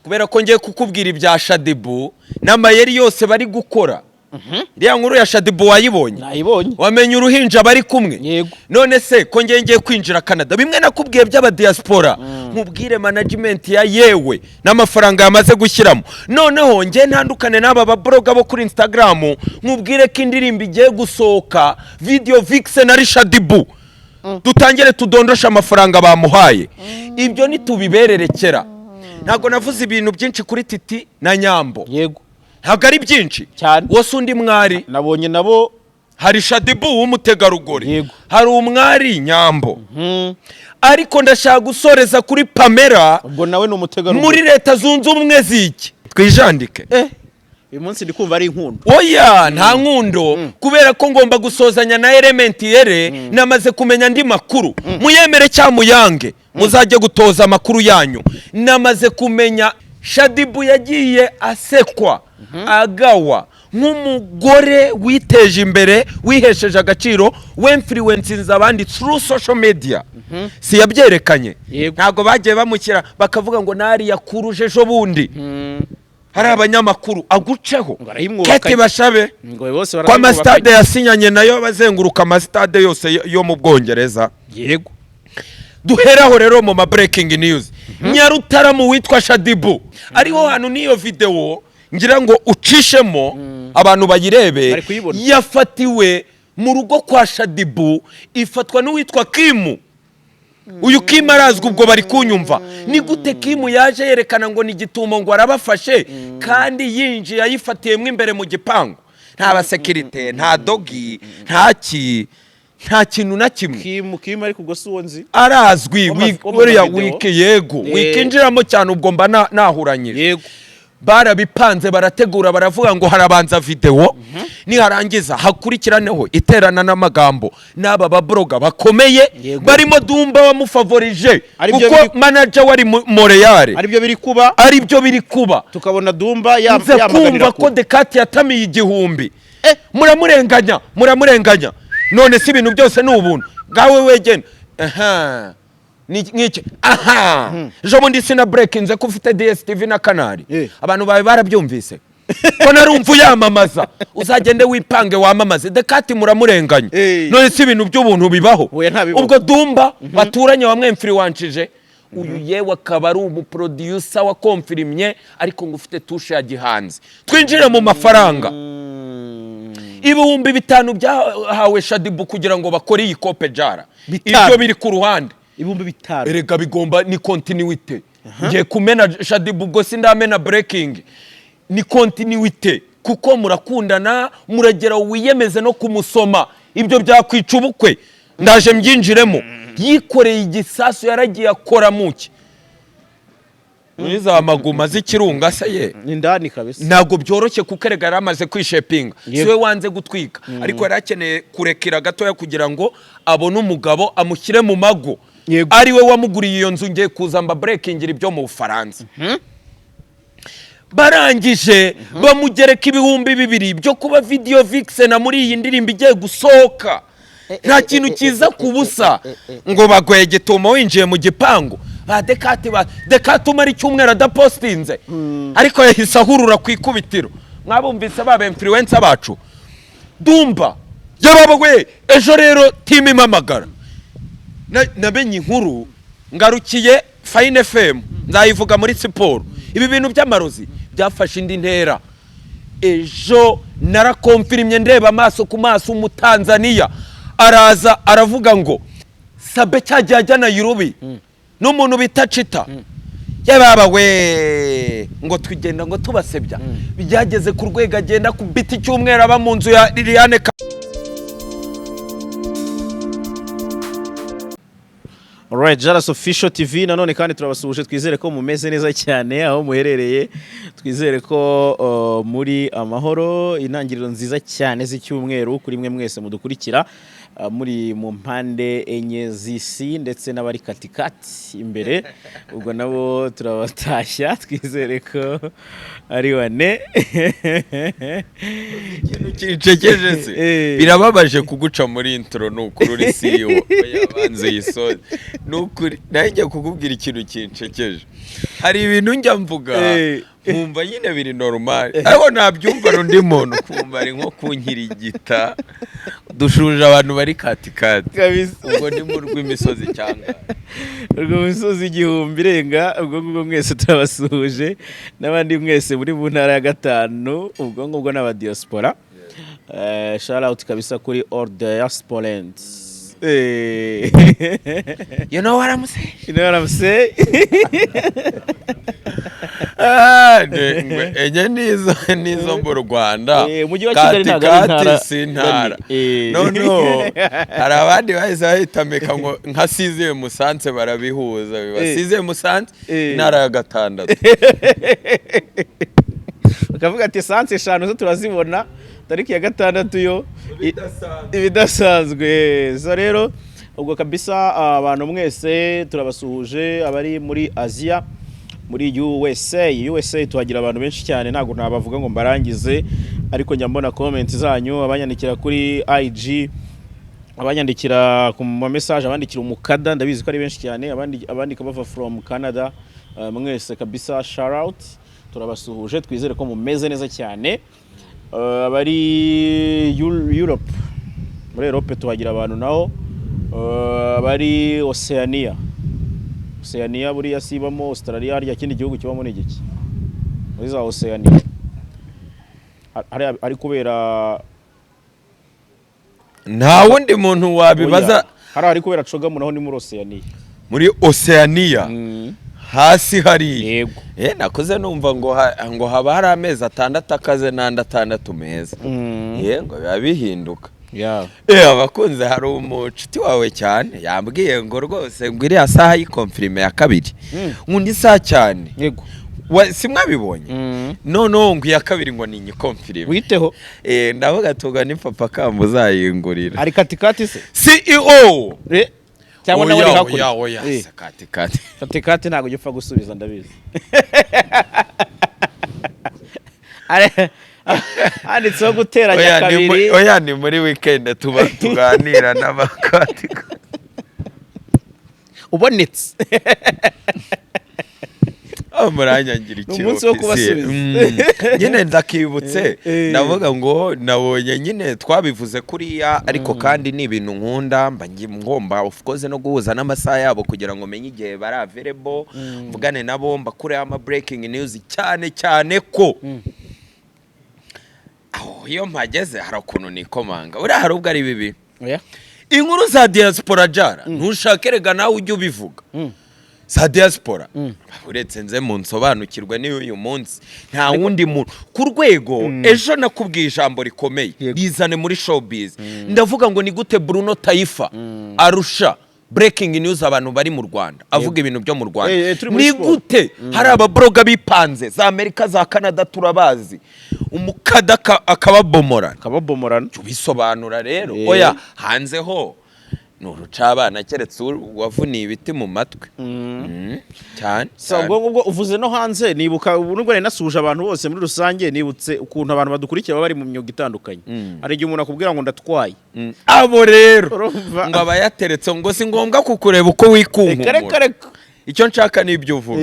Kubera ko ngiye kukubwira ibya Shaddyboo n'amayeri yose bari gukora. Iriya nkuru ya Shaddyboo wayibonye? Nayibonye. Wamenye uruhinja bari kumwe? Yego. None se ko ngiye kwinjira Canada, bimwe nakubwiye by'abadiaspora, nkubwire management ya yewe n'amafaranga yamaze gushyiramo. Noneho ngiye ntandukane n'aba bablogger bo kuri Instagram, nkubwire ko indirimbo igiye gusohoka, video vixen ari Shaddyboo. Dutangire tudondoshe amafaranga bamuhaye. Ibyo ntitubibererekera. Ntabwo navuze ibintu byinshi kuri Titi na Nyambo. Ntabwo ari byinshi. Cyane. Wose undi mwari. Nabonye nabo. Hari Shaddyboo w'umutegarugori. Hari umwari Nyambo. Ariko ndashaka gusoreza kuri Pamela. Ubwo nawe ni umutegarugori. Muri Leta Zunze Ubumwe z'iki twijandike. Uyu munsi ndi kumva ari inkundo. Oya, nta nkundo, kubera ko ngomba gusozanya na Element Eleeeh. Namaze kumenya andi makuru, muyemere cyangwa muyange, muzajye gutoza amakuru yanyu. Namaze kumenya Shaddyboo yagiye asekwa, agawa nk'umugore witeje imbere, wihesheje agaciro, w'influencinze abandi through social media. Si yabyerekanye? Yego. Ntabwo bagiye bamushyira bakavuga ngo nariya kuruje ejo bundi hari abanyamakuru aguceho? Ngo arayimwubaka. Kate Bashabe ngo bose ko amasitade yasinyanye nayo bazenguruka amasitade yose yo mu Bwongereza. Duheraho rero mu ma breaking news, Nyarutarama witwa Shaddyboo, ariho hantu n'iyo videwo ngira ngo ucishemo abantu bayirebe. Bari kuyibona. Yafatiwe mu rugo kwa Shaddyboo, ifatwa n'uwitwa Kimu. Uyu Kimu arazwi, ubwo bari kunyumva. Ni gute Kimu yaje yerekana ngo ni gitumo, ngo arabafashe, kandi yinjiye ayifatiyemo imbere mu gipangu, nta basécurité, nta dog, nta ki, nta kintu na kimwe? Kimu, Kimu, ariko ubwo si uwo nzi. Arazwi. Wo mu Buriya mavideo. wiki, yego. Wikinjiramo cyane, ubwo mba nahuranyije. Barabipanze, barategura, baravuga ngo harabanza videwo, niharangiza hakurikiraneho iterana n'amagambo n'aba bablogger bakomeye barimo Dumba wamufavorije, Aribyo kuko biri- manager wari Montreal. Aribyo biri kuba. Aribyo biri kuba. Tukabona Dumba Nze yamaganira kumva ko kure. Dekati yatamiye 1000. Muramurenganya, muramurenganya. None si ibintu byose ni ubuntu bwawe wegena? Aha ni nk'iki aha. Ejo bundi sina breakinze ko ufite DSTV na Canal? Abantu bawe barabyumvise ko narumva uyamamaza. Uzagende wipange wamamaze. Dekati muramurenganya. None si ibintu by'ubuntu bibaho? Oya, ntabibaho. Ubwo Dumba baturanye wamwemfiriwanshije uyu, yewe akaba ari umuproducer wakomfirimye, ariko ngo ufite touche ya gihanzi. Twinjire mu mafaranga. 5000 byahawe Shaddyboo kugira ngo bakore iyi kope jara. 5. Ibyo biri ku ruhande. 5000. Erega bigomba, ni continuité. Ngiye kumena Shaddyboo, ubwo sindamena breaking. Ni continuité, kuko murakundana, muragera wiyemeze no kumusoma, ibyo byakwica ubukwe. Ndaje mbyinjiremo. Yikoreye igisasu, yaragiye akora muki muri za maguma z'ikirunga se ye. Ni ndani kabisa. Ntabwo byoroshye, kuko erega yari amaze kwishepinga. Si we wanze gutwika, ariko yari akeneye kurekera gatoya kugira ngo abone umugabo amushyire mu mago. Ari we wamuguriye iyo nzu. Ngiye kuza mba breakingira ibyo mu Bufaransa. Barangije bamugereka 2000 byo kuba video vixen muri iyi ndirimbo igiye gusohoka. Nta kintu kiza ku busa. Ngo bagoye gitumo winjiye mu gipangu ba Dekati, ba Dekati umara icyumweru adapostinze, ariko yahise ahurura ku ikubitiro. Mwabumvise baba influencer bacu Dumba yababawe ejo. Rero team impamagara, namenye inkuru ngarukiye Fine FM, nzayivuga muri siporo. Ibi bintu by'amarozi byafashe indi ntera. Ejo narakomfirimye, ndeba amaso ku maso, Umutanzaniya araza aravuga ngo Sabe cyagiye ajya Nairobi n'umuntu bita Cita. Yababa we, ngo tugenda ngo tubasebya, byageze ku rwego agenda ku biti icyumweru aba mu nzu ya Liliane. Alright, Jaras Official TV nanone kandi turabasuhuje. Twizere ko mumeze neza cyane aho muherereye, twizere ko muri amahoro. Intangiriro nziza cyane z'icyumweru kuri mwe mwese mudukurikira. muri mu mpande enye z'isi, ndetse n'abari katikati imbere, ubwo nabo turabatashya, twizere ko ari bane. Ikintu kincekeje se, birababaje kuguca muri intro, ni ukuri uri CEO yabanze yisoze, ni ukuri nawe njya kukubwira ikintu kincekeje. Hari ibintu njya mvuga nkumva nyine biri normal, ariko nabyumva undi muntu kumva ari nko kunkirigita. Dushuje abantu bari katikati. Kabisa. Ubwo ni mu rw'imisozi cyangwa Urwo misozi 1000 irenga. Ubwo ngubwo mwese turabasuhuje, n'abandi mwese muri mu ntara ya gatanu, ubwo ngubwo n'aba diaspora. Shout out kabisa kuri all diasporans. You know what I'm saying? You know what I'm saying? Ah, enye nizo mu Rwanda. Umujyi wa Kigali ntabwo ari Katikati intara. si intara. Noneho hari abandi bahise bahitamika ngo nka sixième Musanze, barabihuza biba sixième Musanze, intara ya gatandatu. Bakavuga ati sanse eshanu zo turazibona, tariki ya gatandatu yo ibidasanzwe. So rero ubwo kabisa abantu mwese turabasuhuje, abari muri Aziya, muri USA. USA tuhagira abantu benshi cyane, ntabwo nabavuga ngo mbarangize, ariko njya mbona comment zanyu, abanyandikira kuri IG, abanyandikira ku ma message, abandikira umukada, ndabizi ko ari benshi cyane, abandi abandika bava from Canada. Mwese kabisa shout out, turabasuhuje, twizere ko mumeze neza cyane. Abari Europe, muri Europe tuhagira abantu naho. Abari Oceania, Oceania buriya sibamo Australia, harya kindi gihugu kibamo ni igiki muri za Oceania? Hari kubera Nta wundi muntu wabibaza. Oya, hari kubera CHOGM, naho ni muri Oceania. Muri Oceania hasi hariya. Yego. Nakuze numva ngo haba hari amezi 6 akaze n'andi 6 meza. Ngo biba bihinduka. Abakunze, hari umucuti wawe cyane yambwiye ngo rwose ngo iriya saha y'iconfirme ya kabiri, nkunda isaha cyane. Si mwabibonye? Noneho ngo iya kabiri ngo ni inyiconfirme. Witeho. Ndavuga tuga ni papa kamba uzayingurira. Ari katikati se? CEO. Cyangwa nawe ari Oya, hakurya? oya, oya, se katikati. Katikati ntabwo ujya upfa gusubiza, ndabizi. Handitseho guteranya Oya, ni muri, kabiri. Oya, ni muri weekend tuba tuganira n'abakatikati. Ubonetse. Oh, muranyangira. Ni umunsi wo kubasubiza. Nyine ndakibutse. Ndavuga ngo nabonye nyine twabivuze kuriya, ariko kandi ni ibintu nkunda, mba ngomba of course no guhuza n'amasaha yabo kugira ngo menye igihe bari available, mvugane nabo, mbakureho ama breaking news, cyane cyane ko aho iyo mpageze hari ukuntu nikomanga. Buriya hari ubwo ari bibi. Oya. Inkuru za diaspora, jara ntushake rega nawe ujye ubivuga, za diaspora, uretse nze mu nsobanukirwe n'uyu munsi, nta wundi muntu ku rwego. Ejo nakubwiye ijambo rikomeye, rizane muri showbiz. Ndavuga ngo ni gute Bruno Taifa arusha breaking news abantu bari mu Rwanda, avuga ibintu byo mu Rwanda? Turi muri Ni siporo. gute hari abablogger bipanze za Amerika, za Canada, turabazi, umukada akababomora? Kababomorana. Ubisobanura rero. Oya, hanze ho ni urucabana, keretse wavuniye ibiti mu matwi. Cyane So, cyane. ubwo ngubwo uvuze no hanze, nibuka ubu nubwo nari nasuhuje abantu bose muri rusange, nibutse ukuntu abantu badukurikira baba bari mu myuga itandukanye. Hari igihe umuntu akubwira ngo ndatwaye. Abo rero Urumva? ngo aba yateretse ngo si ngombwa kukureba uko Reka, wikunkumura. reka, reka. Icyo nshaka ni ibyo uvuga.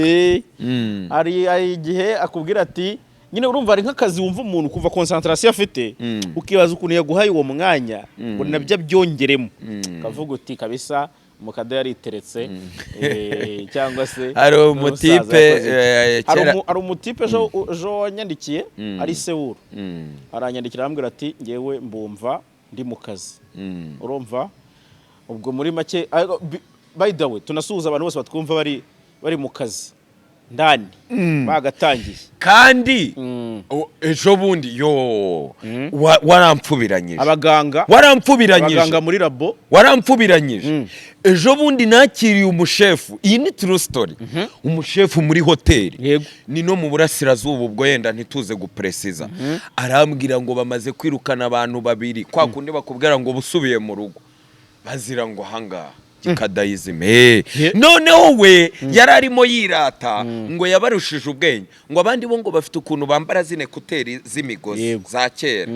Hari igihe akubwira ati nyine urumva hari nk'akazi, wumva umuntu kuva concentration afite, ukibaza ukuntu yaguhaye uwo mwanya ngo nabyo abyongeremo, ukavuga uti kabisa umukada yariteretse, cyangwa se Hari n'umusaza umutipe, yakoze iki. Hari hari umutipe ejo wanyandikiye ari Sewuru, aranyandikira arambwira ati ngewe mbumva ndi mu kazi. Urumva ubwo muri make ariko by the way tunasuhuza abantu bose batwumva bari mu kazi ndani bagatangiye. Kandi ejo bundi yo warampfubiranyije. Abaganga. Warampfubiranyije. Abaganga muri labo. Warampfubiranyije. Ejo bundi nakiriye umushefu, iyi ni true story, umushefu muri hoteli, ni no mu burasirazuba, ubwo yenda ntituze gupresiza, arambwira ngo bamaze kwirukana abantu babiri, kwa kundi bakubwira ngo busubiye mu rugo. Bazira ngo ahangaha gikadayizime. Noneho we yari arimo yirata ngo yabarushije ubwenge, ngo abandi bo ngo bafite ukuntu bambara zino écouteurs z'imigozi za kera,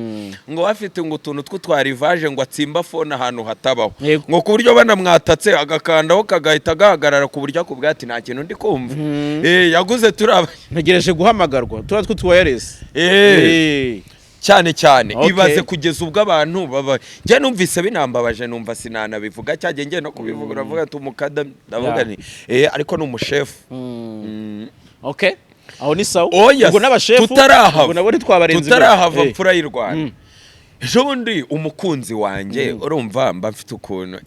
ngo bafite ngo utuntu tw'utwarivaje, ngo atsimba phone ahantu hatabaho, ngo ku buryo banamwatatse agakandaho kagahita gahagarara, ku buryo akubwira ati: "Nta kintu ndi kumva." Yaguze turaba Ntegereje guhamagarwa, tuba tw'utu wireless. Cyane cyane. Ibaze kugeza ubwo abantu baba, njye numvise binambabaje, numva sinanabivuga cyagiye ngiye no kubivuga, uravuga ati umukada, ndavuga ni ariko ni umushefu. Okay, aho ni sawa. Oya, Ubwo n'abashefu, tutarahava, ubwo nabo ntitwabarenze. tutarahava, mfura y'u Rwanda, ejo bundi umukunzi wanjye, urumva mba mfite ukuntu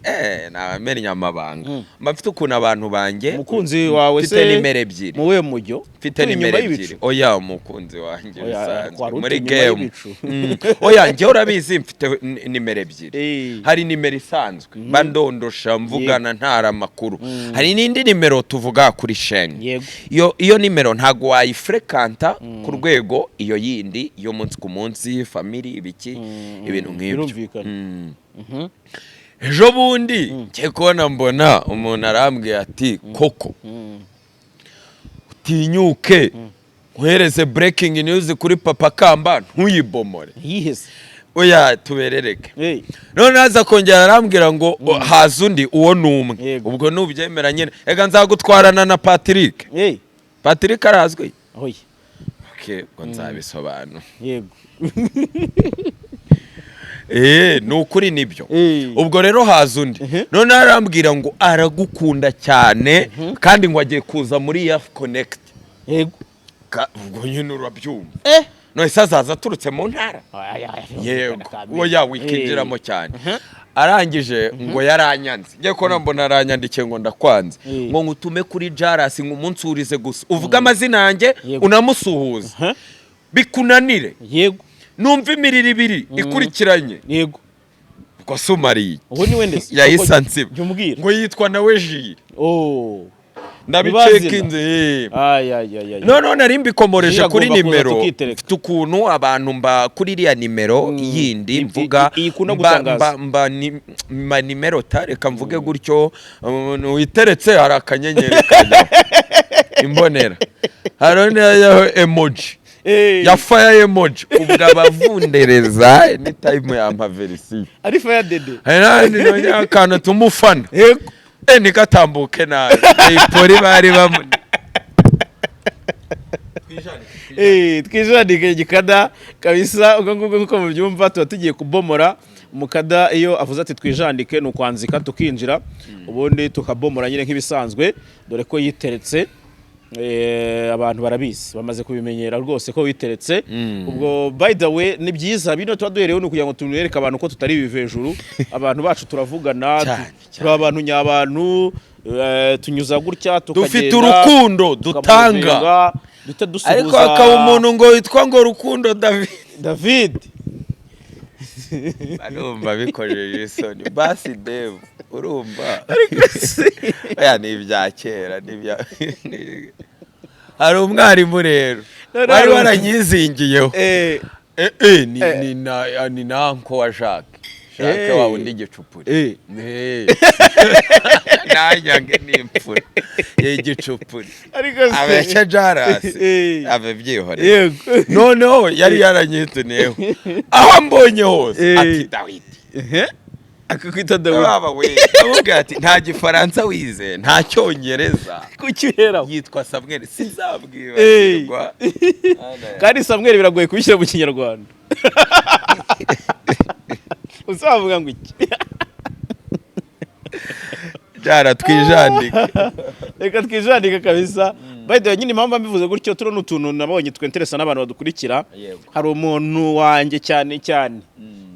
nabamennye amabanga, mba mfite ukuntu abantu banjye Umukunzi wawe mfite se nimero ebyiri. Mu wuhe mujyo? Mfite Turi inyuma nimero y'ibicu? ebyiri. Oya, umukunzi wanjye Oya, bisanzwe wari uri muri inyuma game. y'ibicu. Oya, njyewe urabizi mfite nimero ebyiri. Hari nimero isanzwe mba ndondosha, mvugana, ntara amakuru. Hari n'indi nimero tuvuga kuri sheni. Iyo nimero ntabwo wayifrekanta ku rwego iyo yindi yo munsi ku munsi, family, ibiki, ibintu nk'ibyo. Birumvikana. Ejo bundi ngiye kubona mbona umuntu arambwiye ati: "Koko utinyuke nkohereze breaking news kuri Papa Kamba ntuyibomore?" Yihese? Oya, tuberereke. None aza kongera arambwira ngo haza undi, uwo ni umwe. Ubwo nubyemera nyine, ega nzagutwarana na Patrick. Patrick arazwi. Oya. Okay, ubwo nzabisobanura. Ni ukuri nibyo. Ubwo rero haza undi, none arambwira ngo aragukunda cyane kandi ngo agiye kuza muri Youth Connect. Ubwo nyine urabyumva. None se azaza aturutse mu ntara? Yego, oya, wikinjiramo cyane. Arangije ngo yaranyanze, ngiye kubona mbona aranyandikiye ngo: "Ndakwanze," ngo ngutume kuri Jarasi ngo umunsurize gusa, uvuge amazina yanjye, unamusuhuze, bikunanire. Numva imiriro ibiri ikurikiranye. Ubwo se umariye? Uwo ni we ndetse? Yahise ansiba. Jya umbwira. Ngo yitwa nawe Jire. Oh. Ndabicekinze. Ay ay ay ay. Noneho nari mbikomoreje Jire kuri agomba kuza nimero, tukitereka. mfite ukuntu abantu mba kuri iriya nimero yindi mvuga iyi ikunda mba gutangaza. mba nimero ta, reka mvuge gutyo, umuntu witeretse hari akanyenyeri kajyaho imbonera, hari n'ayo emoji ya fire emoji, ubwo abavundereza anytime yampa verisiyo. Ari fire dede. Hari n'ahandi nongera akantu tumufana. Ntigatambuke nabi, Jay bari bamu Twijandike gikada kabisa. Ubwo ngubwo nkuko mubyumva tuba tugiye kubomora umukada. Iyo avuze ati "twijandike", ni ukwanzika tukinjira, ubundi tukabomora nyine nk'ibisanzwe, dore ko yiteretse. Abantu barabizi, bamaze kubimenyera rwose ko witeretse. Ubwo by the way, ni byiza bino tuba duhereyeho, ni ukugira ngo tunereke abantu ko tutari ibiva hejuru. Abantu bacu turavugana, Cyane, turi abantu nyabantu, tunyuza gutya tukagenda, Dufite urukundo dutanga. tukamuvinga, duhita dusuhuza. Ariko hakaba umuntu ngo witwa ngo Rukundo David. David. Barumva bikojeje isoni basi devu, urumva, oya, ni ibya kera, ni ibya hari umwarimu rero None wari waranyizingiyeho. Ni nanko wa Jacques, Jacques wa wundi igicupuri. Nanyange ni imfura y'igicupuri. Ariko se Abeshya Jarasi, abe byihoreye. Noneho yari yaranyituniyeho, aho ambonye hose ati: "Dawidi." Akakwita Dawidi? Baba we, amubwira ati: "Nta gifaransa wize, nta cyongereza." Kuki uheraho? Yitwa Samweli, sinzabwibagirwa. Kandi Samweli biragoye kubishyira mu kinyarwanda, uzavuga ngo iki? Byaratwijandika. Reka twijandike kabisa. By the way nyine, impamvu mbivuze gutyo, turiya ni utuntu nabonye twenteresa n'abantu badukurikira. Hari umuntu wanjye cyane cyane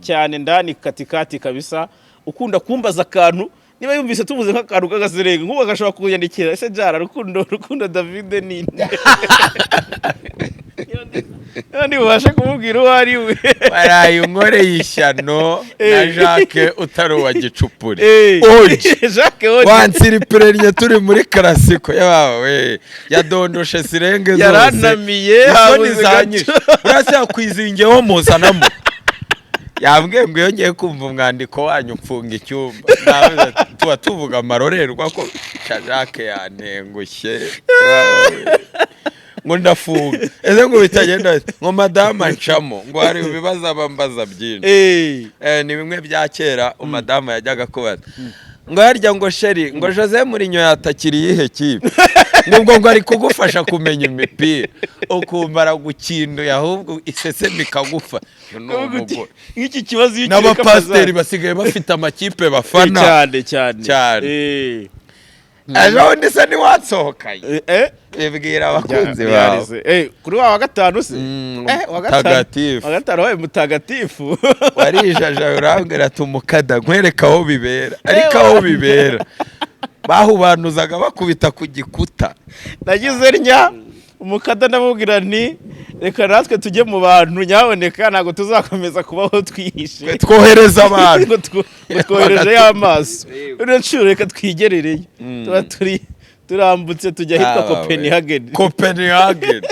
cyane ndani katikati kabisa, ukunda kumbaza akantu. Niba yumvise tuvuze nk'akantu k'agaserenga, nk'ubu agashobora kunyandikira: "Ese Jara, Rukundo David ni nde?" Niba ntibubashe kumubwira uwo ari we. Waraye unkoreye ishyano na Jacques utari uwa gicupuri. Oji. Jacques Oji. Wansiripurennye turi muri karasiko yawe, yadondoshe sirenge zose. Yaranamiye, Isoni habuze zanyishe. gato. Urasi yakwizingiyeho muzanamo. Yambwiye ngo iyo ngiye kumva umwandiko wanyu mfunga icyumba. Navuze ati, tuba tuvuga amarorerwa ko Jacques yantengushye, ngo ndafunga. Ese ngo bitagenda bite? Ngo madamu ancamo, ngo hari ibibazo aba mbaza byinshi. Ni bimwe bya kera umudamu yajyaga kubaza ngo harya ngo chéri, ngo Jose Mourinho yatakiriye iyihe kipe? Ngo ubwo ngo ari kugufasha kumenya imipira, ukumva aragukinduye, ahubwo isesemi ikagufa. Uyu ni umugore. Nk'iki kibazo iyo ukireka. N'abapasiteri basigaye bafite amakipe bafana. Cyane cyane. Cyane. Ejo bundi se ntiwatsohokanye? Bibwira abakunzi bawe. Yarize. Kuri wa gatanu se? Wa gatanu. Mutagatifu. Wa gatanu wabaye mutagatifu. Warijaja urambwira ati umukada nkwereka aho bibera, ariko aho bibera bahubanuzaga bakubita ku gikuta. Nagize ntya umukada, ndamubwira nti reka natwe tujye mu bantu nyaboneka, ntabwo tuzakomeza kubaho twihishe. Twohereza abantu. Ngo twohereje y'amaso uriya nshuro, reka twigerereyo. Tuba turi turambutse tujya ahitwa Copenhagen. Copenhagen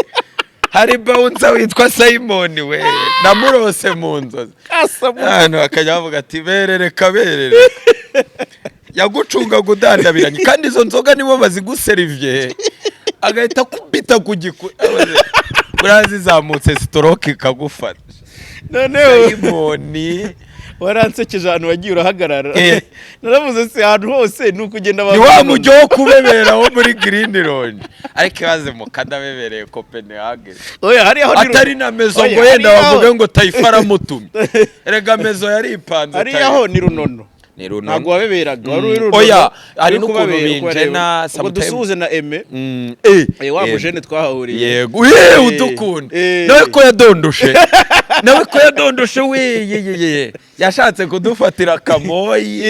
hari bouncer witwa Simon, we namurose mu nzozi. Kasamu. Ahantu bakajya bavuga ati berereka berereka, yagucungaga udandabiranye, kandi izo nzoga nibo baziguserivye, agahita akubita ku gikuta, buriya zizamutse stroke ikagufata. Noneho Simoni. Waransekeje ahantu wagiye urahagarara. Naravuze se ahantu hose ni ukugenda. Ni wa mujyi wo kubebera wo muri Green Lounge, ariko ibaze mukada bebereye Copenhagen. Oya, hariya ho ni Atari na mezo. Oya, Ngo yenda hariya ho- bavuge ngo Taifa aramutumye. Erega mezo yaripanze. Hariya ho ni Runono. Ni Runono. Ntabwo wabeberaga, wari uri Runono. Oya, hari Uri n'ukuntu kubabera, binjena kubareba. Ubwo sometimes. dusuhuze na Aime. Wa mujene twahahuriye. Yego, ye udukunda. Nawe ko yadondoshe, nawe ko yadondoshe we, ye ye ye, yashatse kudufatira akamoyi.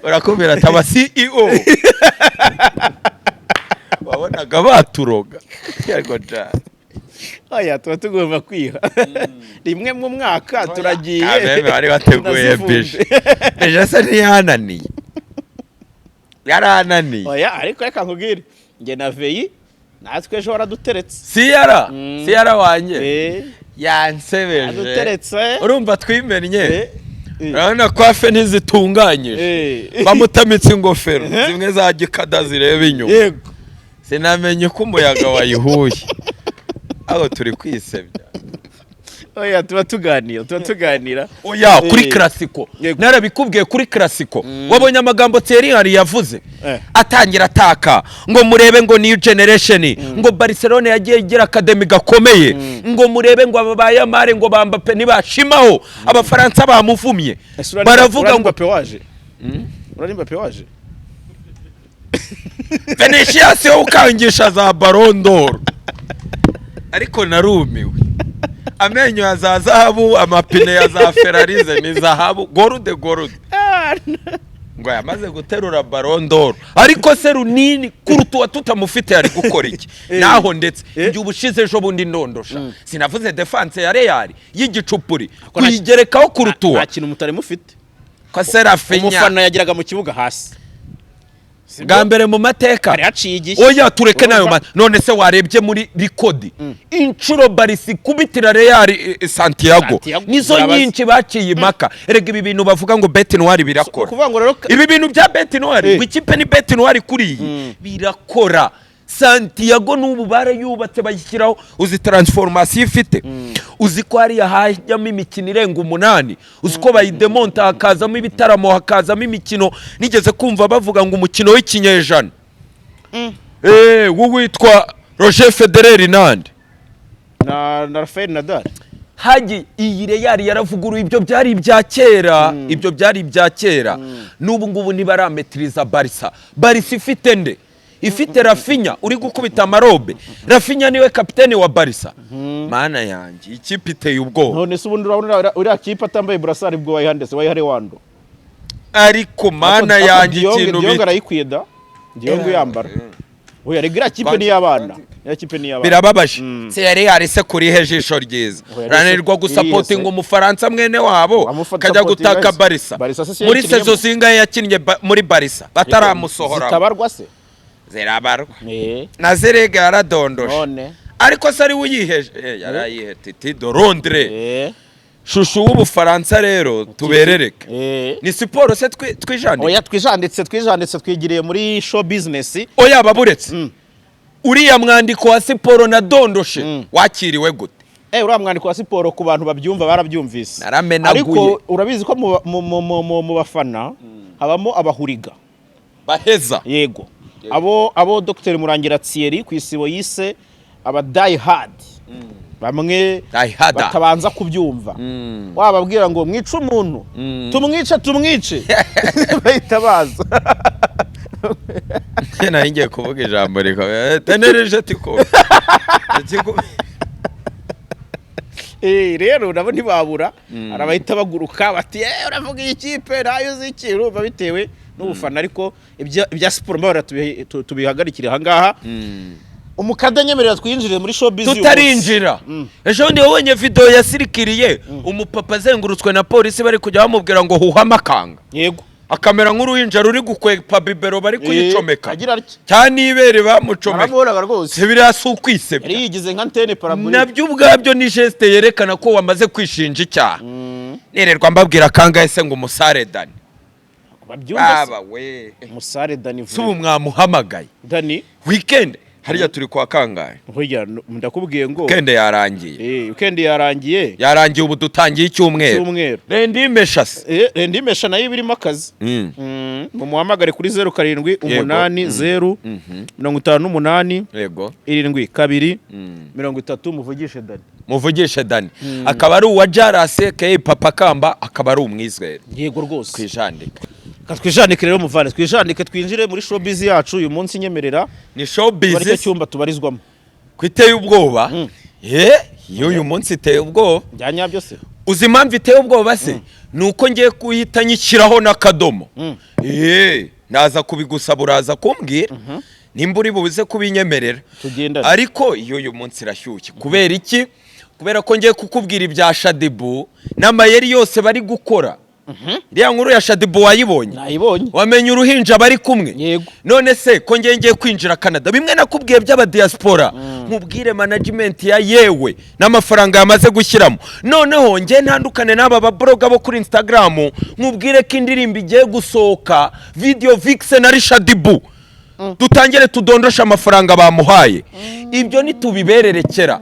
Urakubwira ati aba CEO wabonaga baturoga, yego cyane. Oya, tuba tugomba kwiha rimwe mu mwaka turagiye. Abeme bari bateguye. Tunazivunje. Bije bije se ntiyananiye, yarananiye. Oya, ariko reka nkubwire, njye na Veyi natwe ejo waraduteretse. Siyara siyara wanjye yansebeje. Yaduteretse. Urumva twimennye. Urabona ko afe ntizitunganyije. Bamutamitse ingofero zimwe za gikada zireba inyuma. Sinamenye uko umuyaga wayihuye, aho turi kwisebya. Oya, tuba tuganira, tuba tuganira. Oya, kuri Clasico. Narabikubwiye kuri Clasico, wabonye amagambo Thierry Henry yavuze? Atangira ataka ngo murebe ngo new generation, ngo Barcelona yagiye igira academy gakomeye, ngo murebe ngo aba ba Yamal, ngo ba Mbappe ntibashimaho, Abafaransa bamuvumye. Ese Baravuga urari ngo Mbappe waje, urari Mbappe waje. Vinicius wo ukangisha za Ballon d'Or, ariko narumiwe, amenyo ya za zahabu, amapine ya za Ferrari ze ni zahabu, gorude gorude, ngo yamaze guterura Ballon d'Or, ariko se runini kuruta uwa tutamufite yari gukora iki? Naho ndetse njye ubushize ejo bundi ndondosha, sinavuze défense ya Real y'igicupuri kuyigerekaho kuruta uwa Nta kintu mutari mufite. Ko se Raphinha Umufana yageraga mu kibuga hasi. Bwa mbere mu mateka. Hari haciye igihe. Oya, tureke nayo. Urumva? None se warebye muri record inshuro Barça ikubitira Real Santiago? Santiago, Nizo zirabaze. nyinshi baciye impaka. Erega ibi bintu bavuga ngo bête noire birakora. Ukuvuga ngo rero Ibi bintu bya bête noire, ngo ikipe ni bête noire, kuri iyi birakora. Santiago n'ubu barayubatse bayishyiraho, uzi transformation ifite? Uzi ko hariya hajyamo imikino irenga 8? Uzi ko bayidemonta hakazamo ibitaramo, hakazamo imikino? Nigeze kumva bavuga ngo umukino w'ikinyejana witwa Roger Federer nande? Na Rafael Nadal. Hagi iyi Real yaravuguruye, ibyo byari ibya kera, ibyo byari ibya kera. N'ubu ngubu ntibarametiriza Barça. Barça ifite nde? Ifite Raphinha uri gukubita amarobe. Raphinha niwe kapitene wa Barça. Mana yanjye, ikipe iteye ubwoba. None se ubundi urabona uriya kipe atambaye brassard, ubwo wayihandese wayihare wando? Ariko mana yanjye, ikintu De Jong bita arayikwiye da, De Jong uyambara. Oya, rega iriya kipe ni iy'abana, iriya kipe ni iy'abana. Birababaje. Se Real se kurihe jisho ryiza? Oya, Rananirwa irihe gusapotinga se? umufaransa mwene wabo, Wamufata kajya supportinga gutaka se? Barça. Barca se si Muri yakinnyemo? saison zingahe yakinnye muri Barça bataramusohora? Zitabarwa se? Zirabarwa. Na zerega yaradondoshe. None Ariko se ari we uyiheje? Yarayihe Titi de Londres. Chouchou w'Ubufaransa rero tuberereke. Ni siporo se twijandike? Oya, twijanditse, twigiriye muri show business. Oya, baburetse, uriya mwandiko wa siporo na dondoshe wakiriwe gute? Uriya mwandiko wa siporo, ku bantu babyumva barabyumvise. Naramenaguye. Ariko urabizi ko mu bafana habamo abahuriga. Baheza. Yego, abo Dr Murangira Thierry ku Isibo yise aba die hard, bamwe Die harder. batabanza kubyumva. Wababwira ngo mwice umuntu, tumwice, tumwice, bahita baza. Nari ngiye kuvuga ijambo rikomeye tenereje tiko. Rero nabo ntibabura, hari abahita baguruka bati: "Uravuga iyi kipe ntayo uzi iki?" Urumva bitewe n'ubufana. Ariko ibya siporo mbabara tubihagarikire ahangaha. Umukada, nyemerera twinjire muri showbiz uyu munsi. Tutarinjira, ejo bundi wabonye video yasirikiriye, umupapa azengurutswe na polisi, bari kujya bamubwira ngo huha amakanga. Yego. Akamera nk'uruhinja ruri gukwepa bibero bari kuyicomeka. Agira atya. Cyane ibere bamucomeka. Naramubonaga rwose. Se biriya si ukwisebya? Yari yigize nka antenne parabolique. Nabyo ubwabyo ni geste yerekana ko wamaze kwishinja icyaha. Nirerwa mbabwira kangahe se ngo umusare Dani? Babyumva se? Baba we! Umusare Dani. Si ubu mwamuhamagaye? Dani. Weekend hariya turi kwa kangahe? Burya ndakubwiye ngo Weekend yarangiye. Weekend yarangiye. Yarangiye, ubu dutangiye icyumweru. Cyumweru. Rendi meshasi. Rendimesha nayo ibirimo akazi. Mumuhamagare kuri 0780 58 72 30, muvugishe Dani. Muvugishe Dani, akaba ari uwa Jarase ke Papa Kamba, akaba ari umwizero. Yego rwose. Kwijandika. Ka twijandike rero muvane, twijandike, twinjire muri showbiz yacu uyu munsi. Nyemerera Ni tuba showbiz. aricyo cyumba tubarizwamo. Ko iteye ubwoba? Iyo uyu munsi iteye ubwoba. Bya nyabyo se? Uzi impamvu iteye ubwoba se? Ni uko ngiye kuhita nyishyiraho n'akadomo. Naza kubigusaba, uraza kumbwira nimba uri buze kubinyemerera. Tugendane. Ariko iyo uyu munsi irashyushye kubera iki? Kubera ko ngiye kukubwira ibya Shaddyboo n'amayeri yose bari gukora. Iriya nkuru ya Shaddyboo wayibonye? Nayibonye. Wamenye uruhinja bari kumwe? Yego. None se ko ngiye kwinjira Canada, bimwe nakubwiye by'abadiaspora, nkubwire management ya yewe n'amafaranga yamaze gushyiramo, noneho ngiye ntandukane n'aba bablogger bo kuri Instagram, nkubwire ko indirimbo igiye gusohoka, video vixen ari Shaddyboo, dutangire tudondoshe amafaranga bamuhaye. Ibyo ntitubibererekera.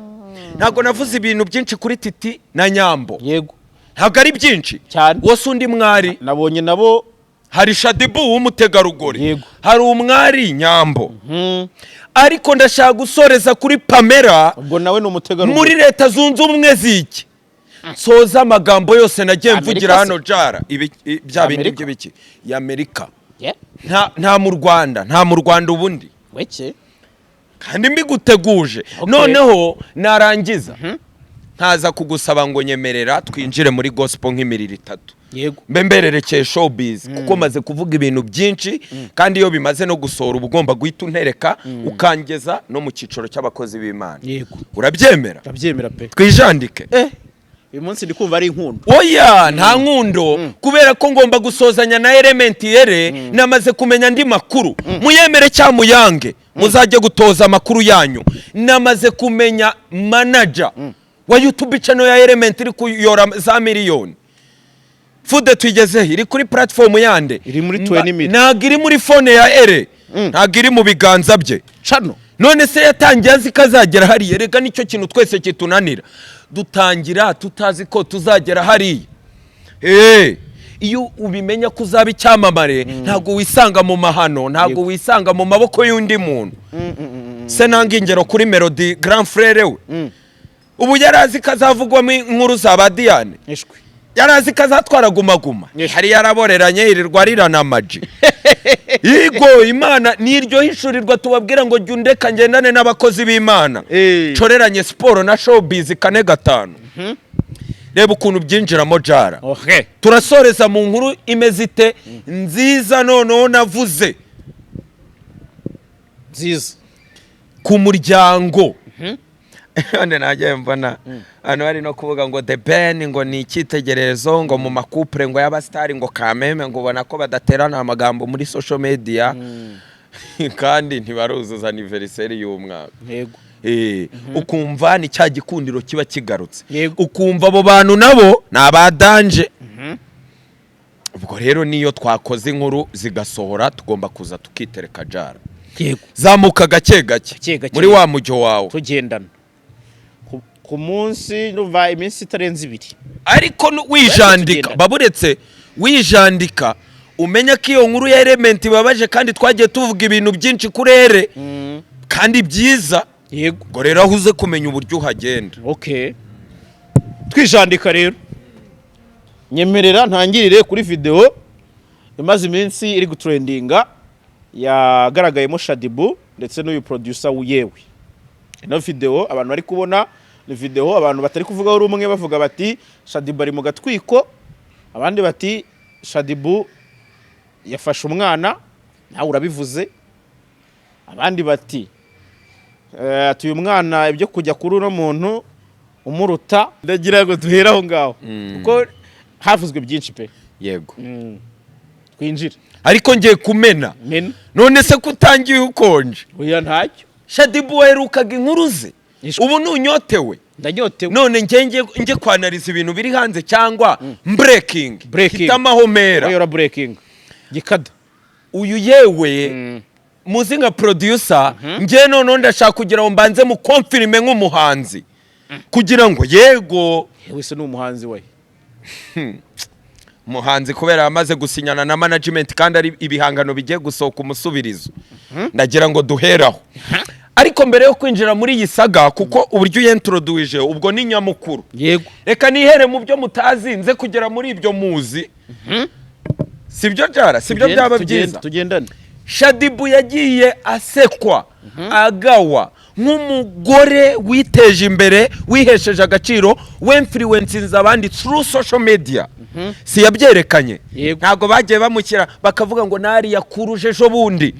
Ntabwo navuze ibintu byinshi kuri Titi na Nyambo. Yego. Ntabwo ari byinshi. Cyane. Wose undi mwari. Nabonye nabo. Hari Shaddyboo w'umutegarugori. Yego. Hari umwari Nyambo, ariko ndashaka gusoreza kuri Pamela. Ubwo nawe ni umutegarugori. Muri Leta Zunze Ubumwe ziki, nsoza amagambo yose nagiye Amerika mvugira se? hano jara bya bindi Amerika? by'ibiki y'Amerika. Yeah. Nta mu Rwanda, nta mu Rwanda ubundi. Weke. Kandi mbiguteguje. Okay. Noneho narangiza nkaza kugusaba ngo nyemerera twinjire muri gospel nk'imiriro itatu. Yego. Mbe mbererekeye showbiz, kuko maze kuvuga ibintu byinshi, kandi iyo bimaze no gusohora uba ugomba guhita untereka ukangeza no mu cyiciro cy'abakozi b'Imana. Yego. Urabyemera? Ndabyemera pe. Twijandike. Uyu munsi ndi kumva ari inkundo. Oya, nta nkundo, kubera ko ngomba gusozanya na Element Eleeeh. Namaze kumenya andi makuru, muyemere cyangwa muyange, muzajye gutoza amakuru yanyu. Namaze kumenya manager wa YouTube channel ya Element iri kuyora za miliyoni. Fude tuyigezeho, iri kuri platform yande? Iri muri 20 mil. Ntabwo iri muri phone ya Ere, ntabwo iri mu biganza bye. Cano. None se yatangiye azi ko azagera hariya? Reka nicyo kintu twese kitunanira, dutangira tutazi ko tuzagera hariya. Iyo ubimenya ko uzaba icyamamare, ntabwo wisanga mu mahano, ntabwo Yego. wisanga mu maboko y'undi muntu. Se nanga ingero kuri Melody, grand frère we, ubu yari azi ko azavugwamo inkuru za ba Diane? Ishwi. Yari azi ko azatwara Guma Guma? Yes. Hari yaraboreranye, yirirwa arirana amaji. Yego, Imana niryo hishurirwa tubabwira ngo jya undeka ngendane n'abakozi b'Imana. Nshoreranye siporo na showbiz kane gatanu, reba ukuntu byinjiramo jara. Okay. Turasoreza mu nkuru imeze ite nziza? Noneho navuze Nziza. ku muryango. None najyayo mbona hano hari no kuvuga ngo The Ben ngo ni icyitegererezo ngo mu macouple ngo y'abasitari, ngo kameme ngo ubona ko badaterana amagambo muri social media, kandi ntibaruzuza anniversaire y'umwaka. Yego. Ukumva ni cya gikundiro kiba kigarutse. Ukumva abo bantu nabo ni abadanje. Ubwo rero niyo twakoze inkuru zigasohora, tugomba kuza tukitereka jara. Zamuka gake gake. Gake gake. Muri wa mujyo wawe. Tugendana ku munsi, ndumva iminsi itarenze 2. Ariko wijandika. Tugendana. Baburetse wijandika, umenya ko iyo nkuru ya Element ibabaje, kandi twagiye tuvuga ibintu byinshi kuri ere kandi byiza. Ubwo rero aho uze kumenya uburyo uhagenda. Okay, twijandika rero, nyemerera ntangirire kuri video imaze iminsi iri gutrendinga, yagaragayemo Shaddyboo ndetse n'uyu producer yewe. Ino video abantu bari kubona ni video abantu batari kuvugaho rumwe, bavuga bati Shaddyboo ari mu gatwiko, abandi bati Shaddyboo yafashe umwana, nawe urabivuze, abandi bati ati uyu mwana ibyo kujya kuri uno muntu umuruta. Ndagira ngo duhere aho ngaho kuko havuzwe byinshi pe. Twinjire. Ariko ngiye kumena. Mena. None se ko utangiye ukonje? Oya, ntacyo. Shaddyboo waherukaga inkuru ze. Ishwe. Ubu ntunyotewe? Ndanyotewe. None njye kwanariza ibintu biri hanze cyangwa breaking? Breaking. Hitamo aho mera. Oya, breaking gikada. Uyu yewe muzi nka producer, njye noneho ndashaka kugira ngo mbanze mu confirme nk'umuhanzi kugira ngo yego. Yewe se ni umuhanzi we? Umuhanzi kubera yamaze gusinyana na management kandi ari ibihangano bigiye gusohoka umusubirizo. Ndagira ngo duheraho, ariko mbere yo kwinjira muri iyi saga, kuko uburyo uyintroduije ubwo ni nyamukuru. Reka nihere mu byo mutazi, nze kugera muri ibyo muzi. Sibyo byara sibyo byaba byiza. Tugendane. Shaddyboo yagiye asekwa, agawa nk'umugore witeje imbere, wihesheje agaciro, w'influencinze abandi through social media. Si yabyerekanye? Yego. Ntabwo bagiye bamushyira bakavuga ngo nariya kuruje ejo bundi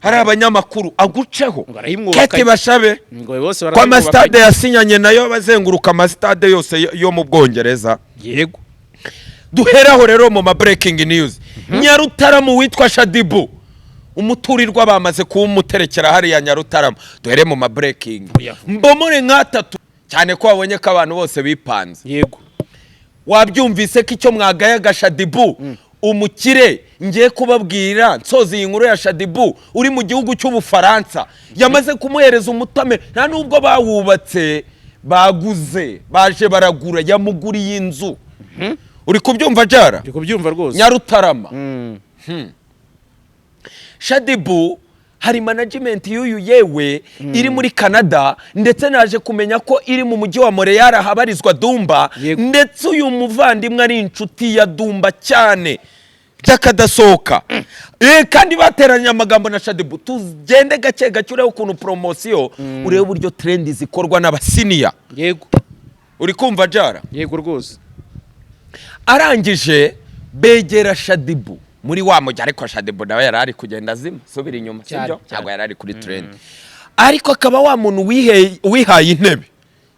hari abanyamakuru aguceho? Ngo arayimwubaka. Kate Bashabe ngo bose ko amasitade yasinyanye nayo bazenguruka amasitade yose yo mu Bwongereza. Duheraho rero mu ma breaking news. Nyarutarama, witwa Shaddyboo, umuturirwa bamaze kuwumuterekera hariya Nyarutarama. Duhere mu ma breaking. Oya. Mbomore nk'atatu cyane ko wabonye ko abantu bose bipanze. Wabyumvise ko icyo mwagayaga Shaddyboo umukire, ngiye kubabwira nsoza iyi nkuru ya Shaddyboo uri mu gihugu cy'Ubufaransa, yamaze kumuhereza umutame. Nta nubwo bawubatse, baguze, baje baragura, yamuguriye inzu. Uri kubyumva jara? Ndi kubyumva rwose. Nyarutarama. Shaddyboo hari management y'uyu yewe iri muri Canada, ndetse naje kumenya ko iri mu mujyi wa Montreal ahabarizwa Dumba. Ndetse uyu muvandimwe ari inshuti ya Dumba cyane by'akadasohoka. Kandi bateranye amagambo na Shaddyboo. Tugende gake gake, urebe ukuntu promotion, urebe uburyo trend zikorwa n'abasiniya. Uri kumva jara? Yego rwose. Arangije begera Shaddyboo muri wa mujyi, ariko Shaddyboo nawe yari ari kugenda azima, subira inyuma. Cyane, sibyo? Cyane. Ntabwo yari ari kuri trend, ariko akaba wa muntu wihaye intebe.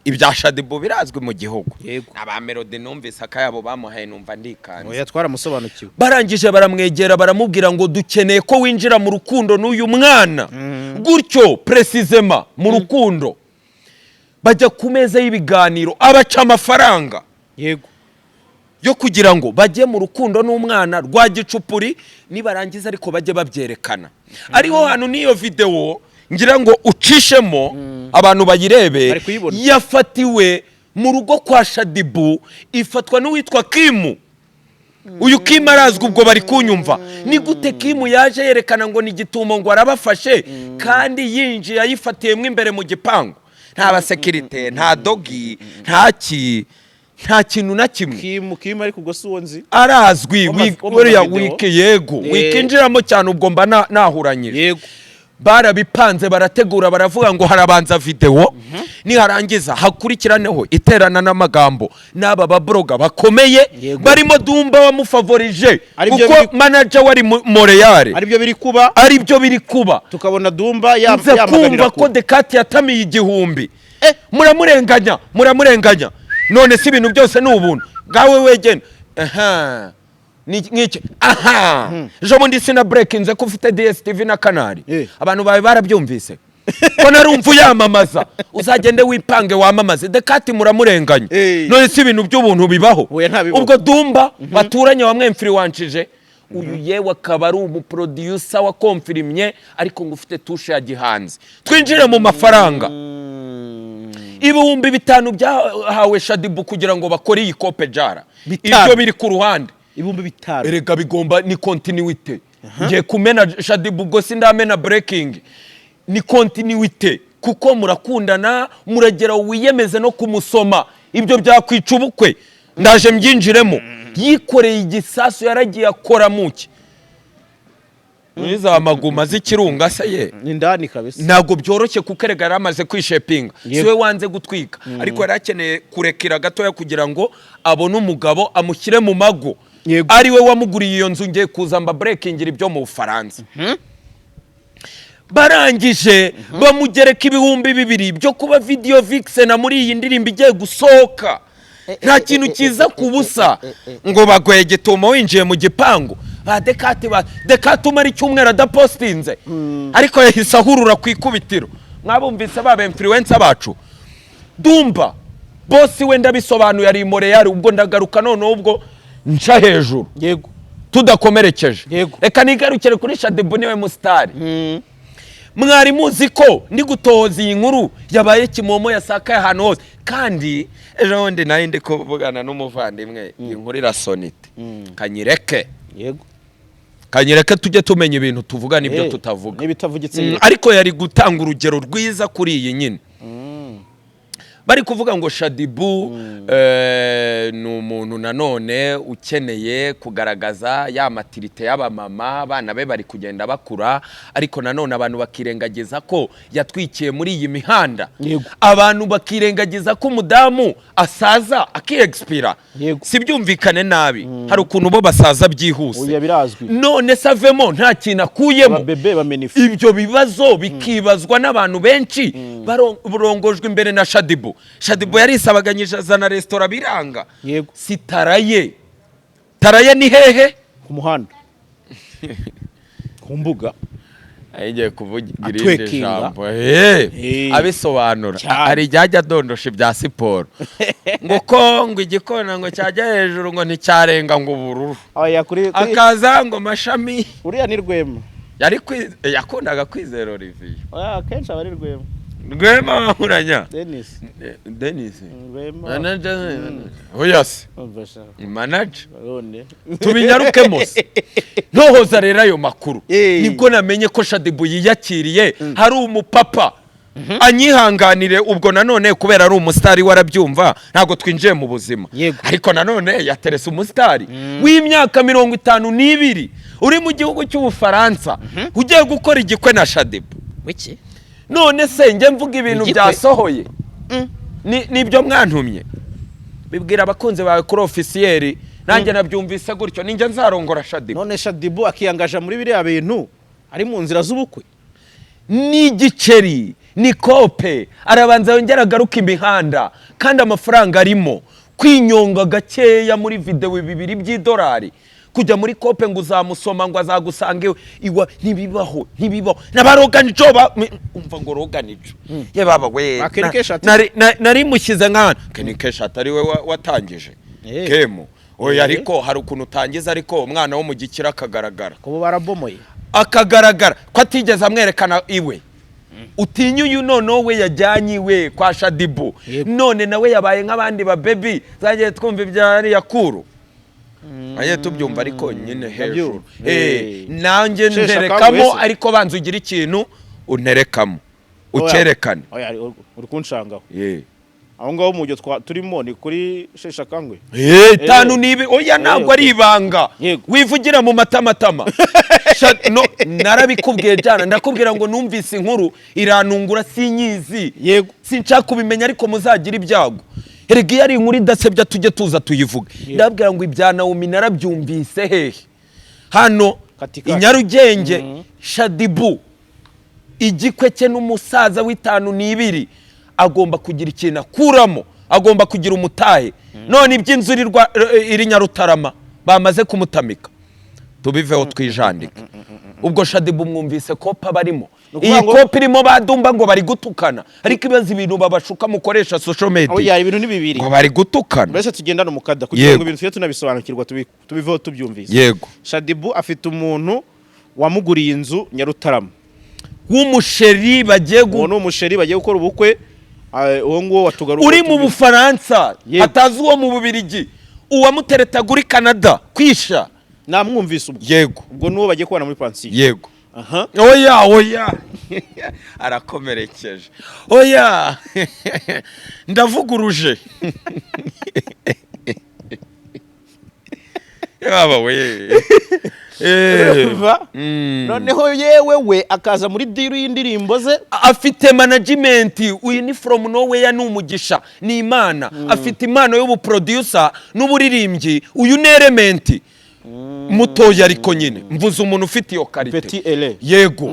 Ibya Shaddyboo birazwi mu gihugu. Aba Melody numvise akayabo bamuhaye, numva ndikanze. Oya, twaramusobanukiwe. Barangije baramwegera, baramubwira ngo dukeneye ko winjira mu rukundo n'uyu mwana gutyo, précisément mu rukundo. Bajya ku meza y'ibiganiro, abaca amafaranga yo kugira ngo bajye mu rukundo n'umwana rwa gicupuri, nibarangiza ariko bajye babyerekana. Ariho hantu n'iyo videwo ngira ngo ucishemo abantu bayirebe. Bari kuyibona. Yafatiwe mu rugo kwa Shaddyboo, ifatwa n'uwitwa Kimu. Uyu Kimu arazwi, ubwo bari kunyumva. Ni gute Kimu yaje yerekana ngo ni gitumo, ngo arabafashe, kandi yinjiye ayifatiyemo imbere mu gipangu, nta basekirite, nta dogi, nta kintu na kimwe? Kimu, Kimu, ariko ubwo si uwo nzi. Arazwi. Wo mu Buriya mavideo? wike, yego. Wikinjiramo cyane, ubwo mba nahuranyije. Barabipanze, barategura, baravuga ngo harabanza videwo, niharangiza hakurikiraneho iterana n'amagambo n'aba babloga bakomeye barimo Dumba wamufavorije, Aribyo kuko biri- manager wari Montreal. Aribyo biri kuba. Aribyo biri kuba. Tukabona Dumba Nze yamaganira kumva ko kure. Dekati yatamiye 1000. Muramurenganya, muramurenganya. None si ibintu byose ni ubuntu bwawe wegena? Aha ni nk'iki aha, ejo bundi sina breakinze ko ufite DSTV na Canal? Abantu bawe barabyumvise. Ko narumva uyamamaza, uzagende wipange wamamaze. The Cat muramurenganya. None si ibintu by'ubuntu bibaho? Oya, ntabibaho. Ubwo Dumba baturanye wamwemfiriwanshije uyu, yewe akaba ari umuproducer wakomfirimye, ariko ngo ufite touche ya gihanzi. Twinjire mu mafaranga. 5000 byahawe Shaddyboo kugira ngo bakore iyi kope jara. 5. Ibyo biri ku ruhande. 5000. Erega bigomba, ni continuité. Ngiye kumena Shaddyboo, ubwo sindamena breaking. Ni continuité kuko murakundana, muragera wiyemeze no kumusoma, ibyo byakwica ubukwe. Ndaje mbyinjiremo. Yikoreye igisasu, yaragiye akora muki muri za maguma z'ikirunga se ye. Ni ndani kabisa. Ntabwo byoroshye kuko erega yari amaze kwishepinga. Yego. Si we wanze gutwika, ariko yari akeneye kurekera gatoya kugira ngo abone umugabo amushyire mu mago. Ari we wamuguriye iyo nzu. Ngiye kuza mba breakingira ibyo mu Bufaransa. Barangije bamugereka 2000 byo kuba video vixen muri iyi ndirimbo igiye gusohoka. Nta kintu kiza ku busa. Ngo bagoye gitumo winjiye mu gipangu ba The Cat, ba The Cat umara icyumweru adapostinze, ariko yahise ahurura ku ikubitiro. Mwabumvise baba influencer bacu. Dumba boss we ndabisobanuye, ari Montreal. Ubwo ndagaruka noneho, ubwo nca hejuru tudakomerekeje. Reka nigarukire kuri Shaddyboo, niwe musitari. Mwari muzi ko ndi gutohoza iyi nkuru yabaye kimomo, yasakaye ahantu hose. Kandi ejo bundi nari ndi kuvugana n'umuvandimwe, iyi nkuru irasonite, kanyireke. Kanyereke tujye tumenya ibintu tuvuga n'ibyo tutavuga. N'ibitavugitse. Ariko yari gutanga urugero rwiza kuri iyi nyine bari kuvuga ngo Shaddyboo ni umuntu nanone ukeneye kugaragaza ya maturité y'abamama, abana be bari kugenda bakura, ariko nanone abantu bakirengagiza ko yatwikiye muri iyi mihanda. Abantu bakirengagiza ko umudamu asaza akiyegisipira. Si byumvikane nabi, hari ukuntu bo basaza byihuse. Oya, birazwi. None se avemo nta kintu akuyemo? Ababebe bamena ifu. Ibyo bibazo bikibazwa n'abantu benshi barongojwe imbere na Shaddyboo. Shaddyboo yarisabaganyije azana resitora biranga. Si taraye taraye ni hehe? Ku muhanda, ku mbuga. Agiye kuvugira irindi Atwekinga. jambo. Abisobanura. Cyane. Hari igihe adondosha ibya siporo ngo ko ngo igikona ngo cyajya hejuru ngo nticyarenga ngo ubururu. Oya, kuri Akaza ngo mashami. Uriya ni Rwema. Yari yakundaga kwizera Olivier. Oya, akenshi aba ari Rwema. Rwema wahuranya. Denis. Denis. Rwema. Manager oya se. Umva sha. Manager. None. Tubinyarukemo se. Ntohoza rero ayo makuru, nibwo namenye ko Shaddyboo yiyakiriye. Hari umupapa, anyihanganire, ubwo nanone kubera ari umusitari warabyumva, ntabwo twinjiye mu buzima. Ariko nanone yaterese umusitari w'imyaka 52 uri mu gihugu cy'Ubufaransa ugiye gukora igikwe na Shaddyboo. Wiki. None se njye mvuga ibintu Igikwe? byasohoye. Nibyo mwantumye bibwira abakunzi bawe kuri officiel, nanjye nabyumvise gutyo, ninjye nzarongora Shaddyboo. None Shaddyboo akiyangaja muri biriya bintu ari mu nzira z'ubukwe. Ni igiceri, ni kope, arabanza yongera agaruka imihanda, kandi amafaranga arimo kwinyonga gakeya muri videwo 2 by'idolari. Kujya muri kope ngo uzamusoma, ngo azagusanga iwe iwa, ntibibaho, ntibibaho. N'aba Rogan Joe umva ngo Rogan Joe ye baba we. Ba Kenny Keshat. Nari mushyize nk'ahantu Kenny Keshat ari we watangije kemu. Oya. Ariko hari ukuntu utangiza, ariko umwana wo mu gikira akagaragara. Kubo barabomoye. Akagaragara ko atigeze amwerekana iwe. Utinya uyu noneho we yajyanye iwe kwa Shaddyboo. None nawe yabaye nk'abandi ba baby zagiye twumva ibya ariya kuru agiye tubyumva, ariko nyine hejuru. Ndabyumva. Nanjye Sheshe nterekamo. akanguhe se? Ariko banza ugire ikintu unterekamo, ucyerekane. Oya, uri kunshangaho. Aho ngaho mu gihe turimo ni kuri sheshe akanguhe. Tanu nibi, oya, ntabwo ari ibanga. Wivugira mu matamatama. No, narabikubwiye jana, ndakubwira ngo numvise inkuru iranungura, sinyizi. Sinshaka kubimenya, ariko muzagira ibyago. Erega iyo ari inkuru idasebya tujye tuza tuyivuge. Ndabwira ngo ibya Naomi narabyumvise hehe? Hano. Katikati. I Nyarugenge. Shaddyboo igikwe cye n'umusaza w'52 agomba kugira ikintu akuramo, agomba kugira umutahe. None iby'inzu iri Nyarutarama bamaze kumutamika, tubiveho twijandike. Ubwo Shaddyboo mwumvise kopa barimo. Ni ukuvuga Iyi ngo- kopi irimo badumba ngo bari gutukana, ariko ibaze ibintu babashuka mukoresha social media. Oya, ibintu ni bibiri. Ngo bari gutukana. Mbese tugendane umukada kugira ngo ibintu tujye tunabisobanukirwa, tubiveho tubyumvise. Shaddyboo afite umuntu wamuguriye inzu Nyarutarama. W'umusheri bagiye Uwo ni umusheri bagiye gukora ubukwe, uwo nguwo watugaruka. Uri mu Bufaransa. Hatazi uwo mu Bubirigi, uwamuteretaga uri Canada kwisha. Namwumvise ubwo. Ubwo n'uwo bagiye kubana muri pansiyo. Yego. Aha. Oya, oya, arakomerekeje. Oya, ndavuguruje. Yaba we. Urumva? Noneho yewe we akaza muri deal y'indirimbo ze. Afite management. Uyu ni from nowhere, ni umugisha, ni Imana. Afite impano y'ubuproducer n'uburirimbyi. Uyu ni Element mutoya, ariko nyine mvuze umuntu ufite iyo qualité. Petit ele. Yego,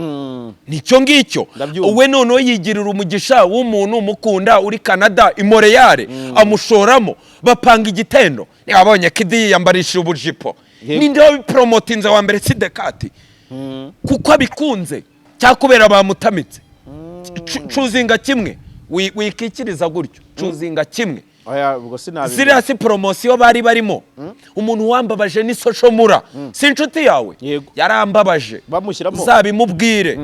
nicyo ngicyo. Ndabyumva. We noneho yigirira umugisha w'umuntu umukunda uri Canada i Montreal, amushoramo, bapanga igitendo. Abonye kidi yiyambarishije ubujipo. Ninde wabiporomotinze wa mbere? Si Dekati kuko abikunze cyangwa kubera bamutamitse? Cuzinga kimwe. Wikikiriza gutyo, cuzinga kimwe. Oya, ubwo sinabimenya. Ziriya si poromosiyo bari barimo. Umuntu wambabaje ni Social Mula. Si inshuti yawe? Yego. Yarambabaje. Bamushyiramo. Uzabimubwire.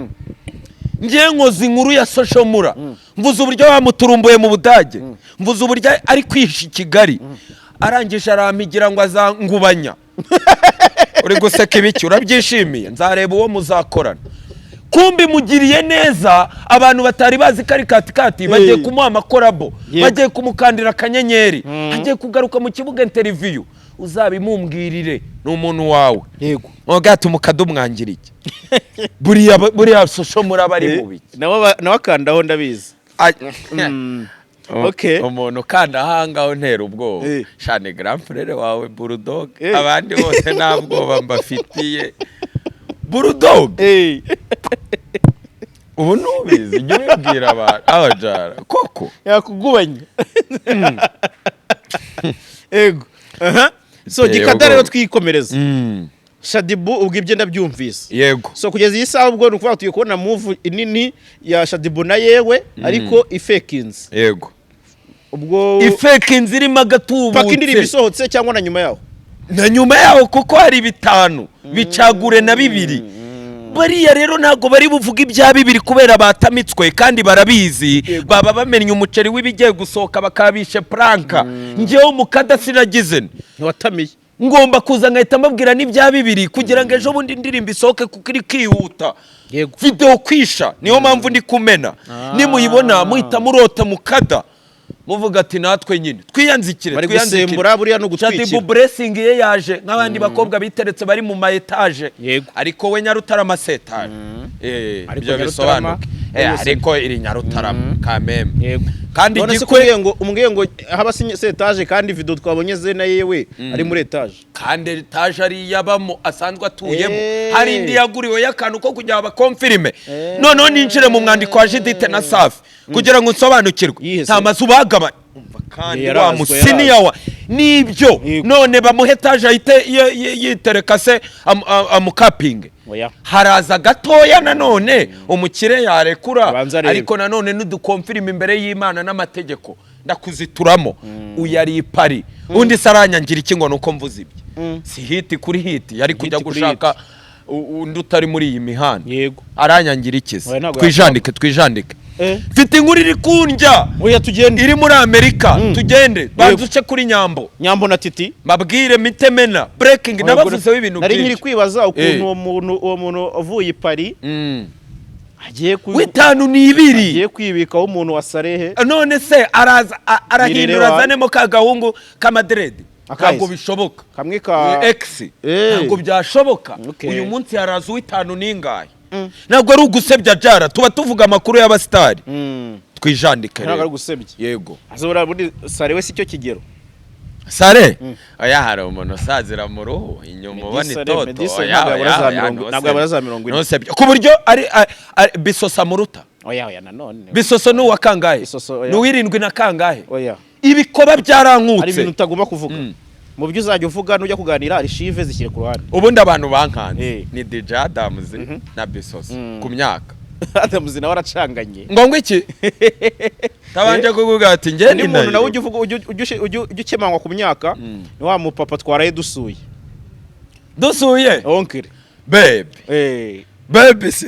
Ngiye nkoze inkuru ya Social Mula, mvuze uburyo bamuturumbuye mu Budage, mvuze uburyo ari kwihisha i Kigali, arangije arampigira ngo azangubanya. Uri guseka ibiki? Urabyishimiye? Nzareba uwo muzakorana. Kumbi mugiriye neza. Abantu batari bazi ko ari katikati bagiye kumuha amacollabo, bagiye kumukandira akanyenyeri, agiye kugaruka mu kibuga. Interview uzabimumbwirire, ni umuntu wawe. Ati umukadumwangira iki? Buriya buriya Social Mula bari mu biki? Nawe akandaho, ndabizi. Okay. Umuntu ukanda ahangaho ntera ubwoba shane grand frère wawe Bulldog. Abandi bose nta bwoba mbafitiye. Bulldog. Ubu nubizi, jya ubibwira abantu abajara koko. Yakugubanya. Ego. Aha. So Biteye gikada rero ubwoba. twikomereza. Shaddyboo ubwo ibyo ndabyumvise. So kugeza iyi saha ubwo ni ukuvuga tugiye kubona move nini ya Shaddyboo na yewe, ariko ifekinze. Ubwo Ifekinze irimo paka indirimbo agatubutse. isohotse cyangwa na nyuma yaho? Na nyuma yaho, kuko hari bitanu bicagure na bibiri. Bariya rero ntabwo bari buvuge ibya bibiri kubera batamitswe kandi barabizi. Baba bamennye umuceri w'ibigiye gusohoka, bakabishe prank. Njyewe umukada sinagize nti Ntiwatamiye. Ngomba kuza nkahita mbabwira n'ibya bibiri kugira ngo ejo bundi indirimbo isohoke, kuko iri kwihuta. Video kwisha, niyo mpamvu ndi kumena. Nimuyibona muhita murota mukada, muvuga ati natwe nyine twiyanzikire. Bari Twiyanzikire. gusembura, buriya ni ugutwikira. Shaddyboo blessing ye yaje nk'abandi bakobwa biteretse bari mu ma étage, ariko we Nyarutarama setaje. Ariko Ibyo Nyarutarama, bisobanuke. yose- Ariko iri Nyarutarama kamembe. Kandi None se igikwe kumbwiye ngo umbwiye ngo haba si étage, kandi video twabonye ze na yewe ari muri étage? Kandi étage ari iyabamo asanzwe atuyemo. Hari indi yaguriwe y'akantu ko kugira ngo bakomfirime. Noneho ninjire mu mwandiko wa Judith na Safi kugira ngo nsobanukirwe. Yihe se? Nta mazu bagabanye. Umva kandi wa Yarazwe, musiniya wa nibyo. None bamuhe étage ahite yitereka se amukapinge? Oya. Haraza gatoya nanone umukire yarekura. Abanza arebe. Ariko nanone nidukomfirima imbere y'Imana n'amategeko, ndakuzituramo. Uyu ari i Paris, undi se aranyangira iki ngo nuko mvuze ibye? Si hit kuri hit yari kujya Hit kuri gushaka undi utari muri iyi mihanda? Aranyangira iki se? Oya, ntabwo. Twijandike, twijandike. Mfite inkuru iri kundya. Oya, tugende. Iri muri Amerika. Tugende, banza uce kuri Nyambo. Nyambo na Titi. Mbabwire mitemena breaking nabavuzeho ibintu Nari nkiri byinshi. kwibaza ukuntu uwo muntu uvuye i Paris agiye W'itanu n'ibiri agiye kwibikaho umuntu wa Sarehe. None se araza arahindura Nirere wa- azanemo ka gahungu k'amaderedi? Akahise. Ntabwo bishoboka. Kamwe ka Ex. Ntabwo byashoboka. Uyu munsi haraza uw'itanu n'ingahe. Ntabwo ari ugusebya jara, tuba tuvuga amakuru y'abasitari. Twijandike Ntabwo ari rero. gusebya. Yego. Azobora muri Sare we si cyo kigero. Sare, oya, hari umuntu usazira mu ruhu inyuma Meddy ubona Sare, itoto. Meddy Sare Oya, ntabwo yabura oya, za oya, ntabwo yabura za 40. Ntusebye. Ku buryo ari Bisosa muruta. Oya, oya, nanone. Bisoso ni uwa kangahe? Bisoso, oya. Ni uw'irindwi na kangahe? Oya. Ibikoba Hari byarankutse. ibintu utagomba kuvuga. Mu byo uzajya uvuga nujya kuganira, archive zishyire ku ruhande. Ubundi abantu bankanze ni DJ Adams na Bisoso ku myaka. Adams nawe aracanganye. Ngo iki tabanje kuvuga ati njye Undi ni muntu nawe Nairobi. ujya uvuga, ujya ukemangwa ku myaka, ni wa mupapa twaraye dusuye. Dusuye? Oncle. Babe. Baby si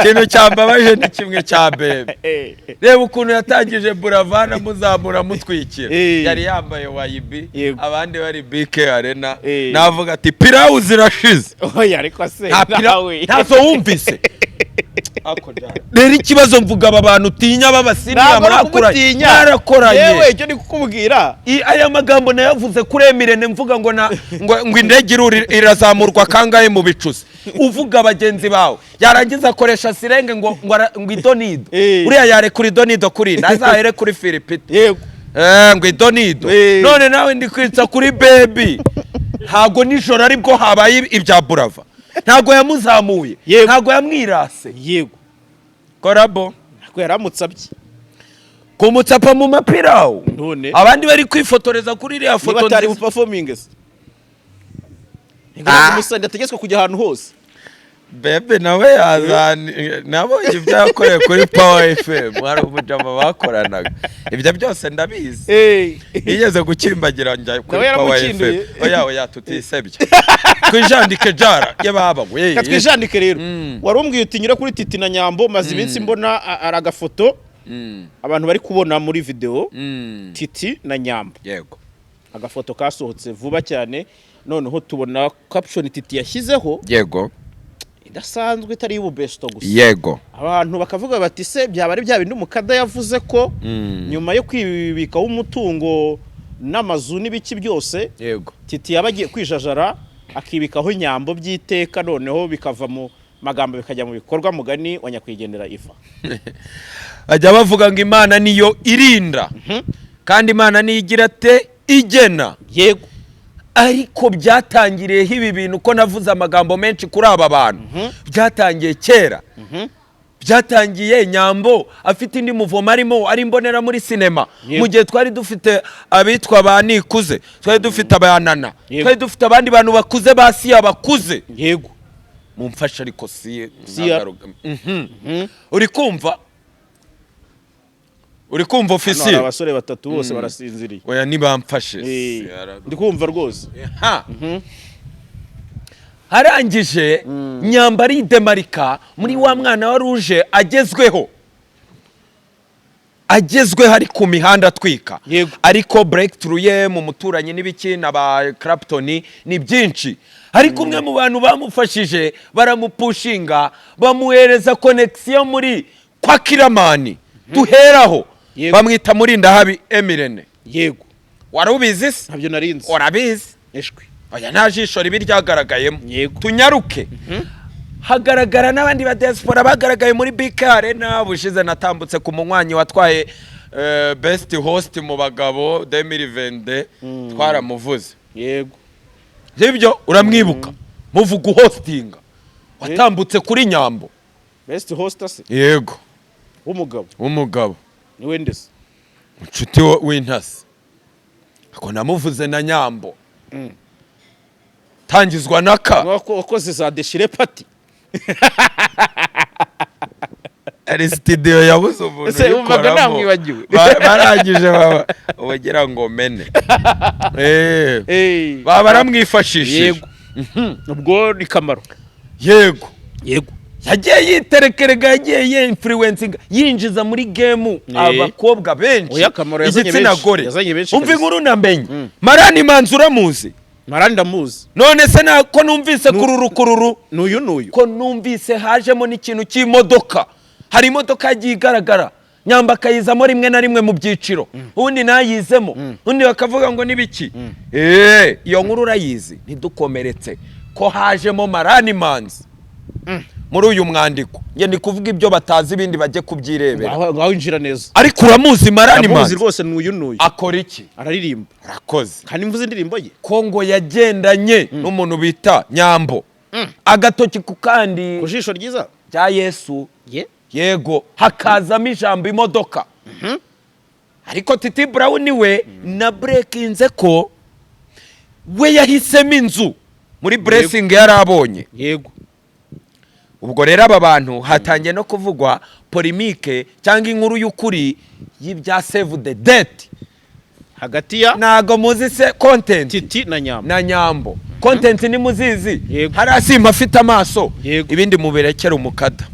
ikintu cyambabaje ni kimwe cya baby. Reba ukuntu yatangije Buravana, muzamura, mutwikira. Yari yambaye wayibi. Abandi bari BK Arena. Navuga ati pirawu zirashize. Oya, ariko se Nta pira nawe ntazo wumvise. Rero ikibazo mvuga, aba bantu utinya b'abasiniya Ntabwo ari mwakoranye ukugutinya. mwarakoranye. Yewe, icyo ndi kukubwira, Aya magambo nayavuze kuri Emirene, mvuga ngo na ngo indege irazamurwa kangahe mu bicuzi, uvuga bagenzi bawe, yarangiza akoresha sirenge ngo idonido. Uriya yarekura idonido kuri ntazahere kuri Philipita. Ngo idonido. None nawe ndi kwitsa kuri baby, ntabwo nijoro aribwo habaye ibya Burava, ntabwo yamuzamuye, ntabwo yamwirase. Korabo. Ntabwo yaramutsabye. Kumutsapa mu mapirawu. None abandi bari kwifotoreza kuri iriya niba foto atari nziza. buperforminge se? Ah. Umusani ategetswe kujya ahantu hose. Bebe nawe yazani, nabonye ibyo yakoreye kuri Power FM, hari umujama bakoranaga, ibyo byose ndabizi. Yigeze gukimbagira njya kuri Nawe Power FM. yaramukinduye. Oya oya, tutisebye, twijandike jara yababa we. Reka twijandike rero. Wari umbwiye uti nyura kuri Titi na Nyambo, maze iminsi mbona ari agafoto abantu bari kubona muri video, Titi na Nyambo. Agafoto kasohotse vuba cyane, noneho tubona caption Titi yashyizeho idasanzwe, itari iy'ububesto gusa. Abantu bakavuga bati: "Se byaba ari bya bindi umukada yavuze ko nyuma yo kwibikaho umutungo n'amazu n'ibiki byose, Titi yaba agiye kwijajara akibikaho Nyambo by'iteka, noneho bikava mu magambo bikajya mu bikorwa, mugani wa nyakwigendera Iva?" Bajya bavuga ngo Imana niyo irinda, kandi Imana niyo igira te igena. Ariko byatangiriyeho ibi bintu, ko navuze amagambo menshi kuri aba bantu, byatangiye kera. Byatangiye Nyambo afite indi muvomo arimo ari imbonera muri sinema, mu gihe twari dufite abitwa ba Nikuze, twari dufite abanana, twari dufite abandi bantu bakuze, ba Siya bakuze. Mumfashe ariko si Siya. Uri kumva, uri kumva? Hano hari Ofisiye. abasore batatu bose barasinziriye. Oya, ntibamfashe. Ndi kumva rwose. Ha. Harangije Nyamba aridemarika muri wa mwana wa ruje agezweho, agezweho ari ku mihanda atwika. Ariko breakthrough ye mu muturanyi n'ibiki na ba Clapton ni byinshi, ariko umwe mu bantu bamufashije baramupushinga, bamuhereza connection muri kwa Kiramani duheraho, bamwita Murindahabi Emirene. Wari ubizi se? Ntabyo narinzi. Urabizi? Eshwi. Oya, nta jisho ribi ryagaragayemo. Tunyaruke, hagaragara n'abandi ba diaspora bagaragaye muri BK Arena bushize. Natambutse ku munywanyi watwaye best host mu bagabo 2022, twaramuvuze. Sibyo? Uramwibuka muvuga uhostinga watambutse kuri Nyambo? Best host se? Yego. W'umugabo? W'umugabo. Niwe ndese? Inshuti w'intasi, ako namuvuze na Nyambo tangizwa na ka. Wakoze za déchiré party. Ari studio yabuze umuntu Ese wumvaga uyikoramo. namwibagiwe? Barangije baba ubagira ngo mene. Baba baramwifashishije. Ubwo ni Kamaro. Yego. Yagiye yiterekerega, yagiye yinfluencinga, yinjiza muri game abakobwa benshi, Oya, Kamaro yazanye igitsina benshi. gore. Yazanye benshi Umva kabisa. inkuru namenye, Marani Manzi uramuzi? Marani ndamuzi. None se ko numvise kururu kururu, N'uyu n'uyu. ko numvise hajemo n'ikintu cy'imodoka, hari imodoka yagiye igaragara, Nyamba akayizamo rimwe na rimwe mu byiciro, ubundi ntayizemo, ubundi bakavuga ngo n'ibiki. Iyo nkuru urayizi? Ntidukomeretse ko hajemo Marani Manzi muri uyu mwandiko. Njye ndi kuvuga ibyo batazi, ibindi bajye kubyirebera. Ngaho ngaho injira neza. Ariko uramuzi Marani Ndamuzi Manzi? rwose, n'uyu n'uyu. Akora iki? Araririmba. Urakoze. Kandi mvuze indirimbo ye. Ko ngo yagendanye n'umuntu bita Nyambo agatoki ku kandi Ku jisho ryiza. Bya Yesu. Ye. Yego, hakazamo ijambo imodoka, ariko Titi Brown we na breakinze ko we yahisemo inzu muri blessing yari abonye. Ubwo rero aba bantu hatangiye no kuvugwa polémique cyangwa inkuru y'ukuri y'ibya save the date Hagati ya Ntago muzi se content? Titi na Nyambo. Na Nyambo. Content ni muzizi? Yego. Hariya simba afite amaso. Yego. Ibindi mubirekere umukada,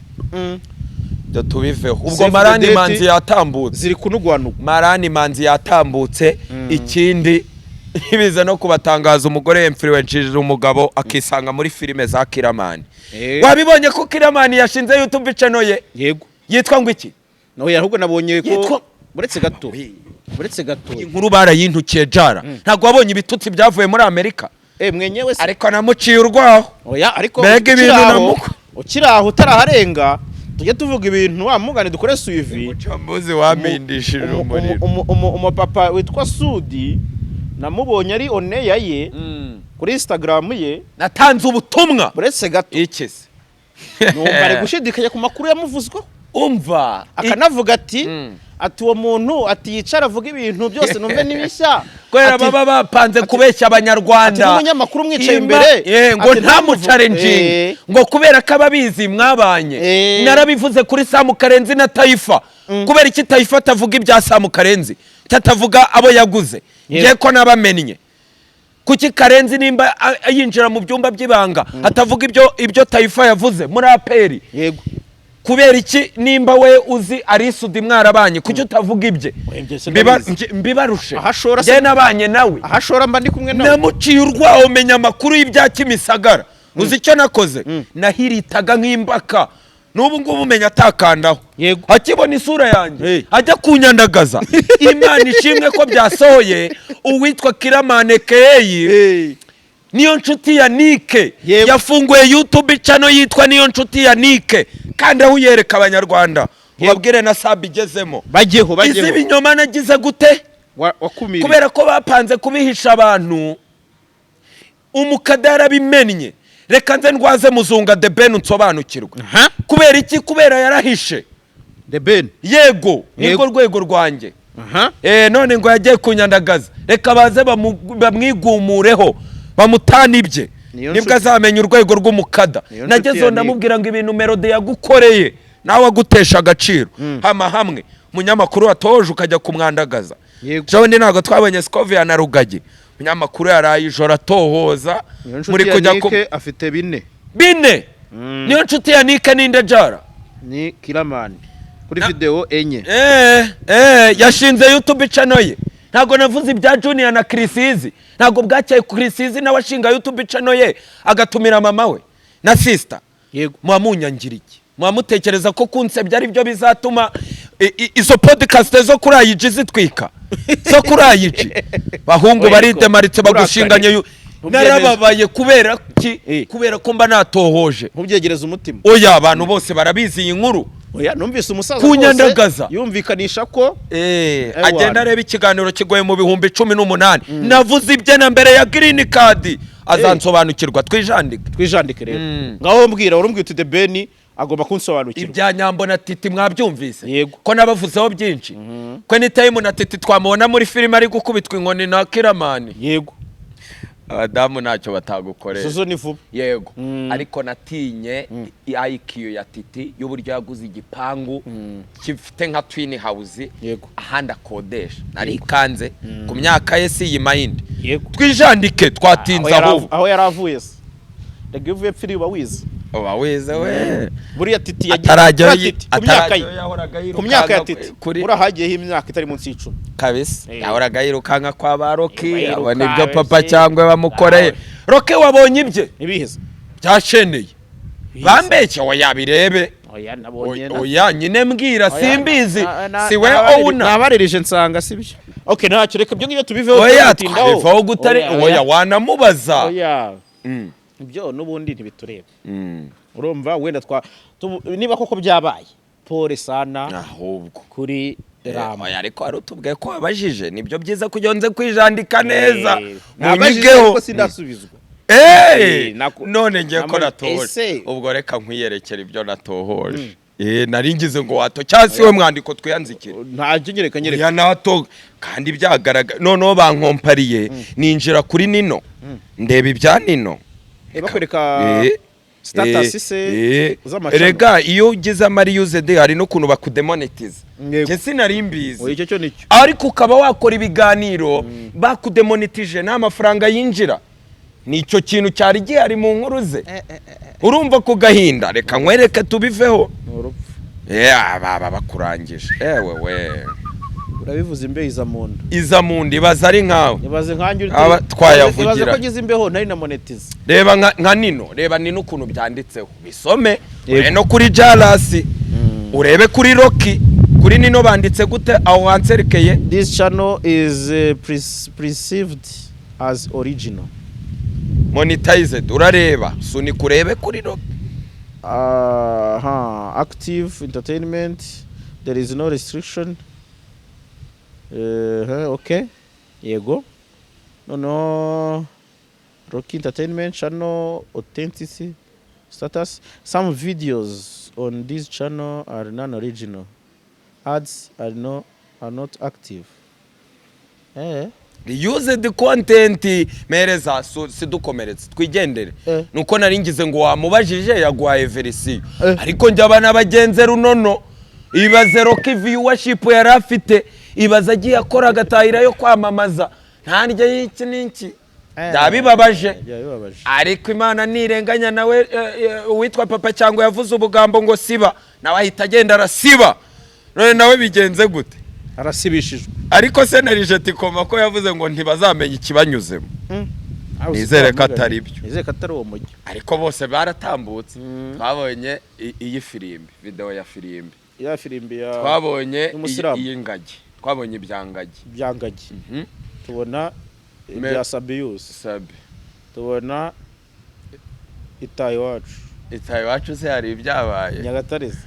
ibyo tubiveho ubwo. Save the Marani date. Manzi yatambutse. Ziri kunugwanugwa. Marani Manzi yatambutse. Ikindi ntibiza no kubatangaza, umugore yemfiriwenshije umugabo akisanga muri filime za Kiramani. Wabibonye ko Kiramani yashinze YouTube channel ye? Yego. Yitwa ngo iki? Nawe ahubwo nabonye ko Buretse gato, buretse gato. Inkuru barayintukiye jara. Ntabwo wabonye ibitutsi byavuye muri Amerika? Mwenyewe se? Ariko namuciye urwaho. Oya, ariko Mbega ukiri ibintu aho, ukiri aho utaraharenga, tujye tuvuga ibintu wa mugani, dukore suivi. Umucambuzi wampindishije umuriro. Umupapa witwa Sudi namubonye ari oneya ye kuri Instagram ye. Natanze ubutumwa. Buretse gato. Iki se? Numva ari gushidikanya ku makuru yamuvuzweho. Umva. Akanavuga ati ati uwo muntu, ati yicara avuga ibintu byose numve n'ibishya. Kubera baba bapanze kubeshya Abanyarwanda. Ati n'umunyamakuru umwicaye imbere, ngo ati ntamuchallenginge, ngo kubera ko ababizi mwabanye. Narabivuze kuri Samu Karenzi na Tayifa. Kubera iki Tayifa atavuga ibya Samu Karenzi, atavuga abo yaguze? Ngiye ko nabamennye. Kuki Karenzi nimba yinjira mu byumba by'ibanga atavuga ibyo Tayifa yavuze muri APR? Kubera iki nimba we uzi Arisudi mwarabanye, kuki utavuga ibye? Oya, ibyo se ndabizi. Mbibarushe. Aho ashora se- Njye nabanye nawe. Aho ashora mba ndi kumwe nawe. Namuciye urwaho, menya amakuru y'ibya Kimisagara. Uzi icyo nakoze? Nahiritaga nk'imbaka. N'ubu ngubu umenya atakandaho. Akibona isura yanjye ajya kunyandagaza. Imana ishimwe ko byasohoye. Uwitwa Kiramane Keyi, Niyo Nshuti ya Nike, yafunguye YouTube channel yitwa Niyo Nshuti ya Nike, kandi aho uyereka Abanyarwanda, ubabwire na sabi igezemo. Bajyeho. Izi Bajyeho. binyoma nagize gute? Wakumiriye. Kubera ko bapanze kubihisha abantu, umukada yarabimennye. Reka nze ndwaze Muzunga The Ben nsobanukirwe. Kubera iki? Kubera yarahishe. The Ben. Yego, nirwo rwego rwanjye. None ngo yagiye kunyandagaza. Reka baze bamwigumureho, bamutane ibye. Niyo Nibwo azamenya urwego rw'umukada. Niyo nshuti Nagezeho ya ndamubwira ngo ibintu Melody yagukoreye nawe agutesha agaciro. Hama hamwe umunyamakuru watoje ukajya kumwandagaza. Ejo ntabwo twabonye Scovia na Rugagi? Umunyamakuru yaraye ijoro atohoza. Niyo nshuti Muri ya kujya ku Nike afite bine. Bine. Niyo Nshuti ya Nike ninde jara? Ni Kiramani kuri video enye. Yashinze YouTube channel ye. Ntabwo navuze ibya Junior na Chrisizi? Ntabwo bwakeye Chrisizi nawe ashinga YouTube channel ye, agatumira mama we na sister? Muba munyangira iki? Muba mutekereza ko kunsebya ari byo bizatuma izo podcast zo kuri ayiji zitwika? Zo kuri ayiji bahungu Oya, baridemaritse ariko bagushinganye Narababaye kubera ki? Kubera ko mba natohoje. Ntubyegereze umutima. Oya, abantu bose barabizi iyi nkuru. Oya, numvise umusaza Kunyandagaza. rwose yumvikanisha ko Ewana. Agenda areba ikiganiro kigoye mu 18,000. Navuze ibye na mbere ya green card, azansobanukirwa. Twijandike. Twijandike rero. Ngaho mbwira, urumbwira uti The Ben agomba kunsobanukirwa. Ibya Nyambo na Titi mwabyumvise? Yego. Ko nabavuzeho byinshi, ko anytime na Titi twamubona muri filime ari gukubitwa inkoni na Kiramani. Abadamu ntacyo batagukorera. Sozo ni vuba. Yego, ariko natinye IQ ya Titi y'uburyo yaguze igipangu gifite nka twin house, ahandi akodesha. Narikanze ku myaka ye, si iyi mayindi. Twijandike, twatinze. Ahubwo Aho yari avuye se, rega iyo uvuye pfiri uba wize. Uba wize we. Buriya Titi yagiye Atarajyayo buriya Titi, ku myaka ye, atarajyayo yahoraga ku myaka ya yirukanka Titi kuri buriya hagiyeho imyaka itari munsi y'icumi. Kabisa. Yahoraga yirukanka kwa ba Roki. Yiruka, Abona ibyo papa cyangwa cyangwa bamukoreye. Roki, wabonye ibye? Ntibiheze. Byasheneye bambeshye? Oya, birebe. Oya, nabonye Oya nyine, mbwira. Oya, Simbizi, si we owner. Nabaririje nsanga sibyo. Okay, ntacyo, reka ibyo ngibyo tubiveho. Oya, tubitindaho. twabivaho gutare. Oya, Oya, wanamubaza. Oya, ibyo n'ubundi ntibitureba. Urumva wenda niba koko byabaye, pole sana Ahubwo kuri Rama. Oya, ariko wari utubwiye ko wabajije. Nibyo byiza kugira ngo nze kwijandika neza. Nabajije, Munyigeho. ariko sindasubizwa. None ngiye ko natohoje. Ubwo reka nkwiyerekera ibyo natohoje. Nari ngize ngo wato cyangwa si we mwandiko twiyanzikire. Ntacyo, nyereka, nyereka. Oya, nato kandi byagaragara. Noneho bankompariye, ninjira kuri Nino, ndeba ibya Nino. Bakwereka. Status se z'amachannel. Rega iyo ugize ama reused, hari n'ukuntu bakudemonetiza. Yego. Njye sinari mbizi. Oya, icyo cyo nicyo. Ariko ukaba wakora ibiganiro bakudemonetije, nta mafaranga yinjira. Nicyo kintu cyari gihari mu nkuru ze. Urumva ku gahinda, reka nkwereke tubiveho. Ni urupfu. Baba bakurangije, ewe we. Urabivuze, imbeho iza mu nda. Iza mu nda, ibaza ari nkawe. Ibaze nkanjye uri Aba twayavugira. Ibaze ko ngize imbeho ntari na monetize. Reba nka Nino, reba Nino ukuntu byanditseho, bisome. Yego. Urebe no kuri Jarasi, urebe kuri Rocky. Kuri Nino banditse gute aho hanserekeye? This channel is perceived as original. Monetized, urareba, sunika urebe kuri Rocky. Active entertainment, there is no restriction. Okay, yego. Noneho Rocky Entertainment channel authenticity status: some videos on this channel are non-original, ads are not active. Reused content mereza sidukomeretse twigendere. Nuko nari ngize ngo wamubajije yaguhaye version. Ariko njye n'abagenze runono, ibaze Rocky viewership yari afite, ibaze agiye akora agatahira yo kwamamaza, ntarya y'iki n'iki, byabibabaje. Byabibabaje. Ariko Imana ntirenganya nawe. Uwitwa Papa cyangwa yavuze ubugambo ngo siba, nawe ahita agenda arasiba. None nawe bigenze gute? Arasibishijwe. Ariko se na Koma ko yavuze ngo ntibazamenya ikibanyuzemo? Nizere ko atari byo. Nizere ko atari uwo mujyi. Ariko bose baratambutse. Twabonye iyi firimbi, video ya firimbi. Ya firimbi ya Twabonye y'umusilamu. Iy'ingagi, twabonye ibyangagi. Byangagi. Tubona ibya Sabiyusi. Sabi. Tubona itaha iwacu. Itaha iwacu se hari ibyabaye? Nyagatare se.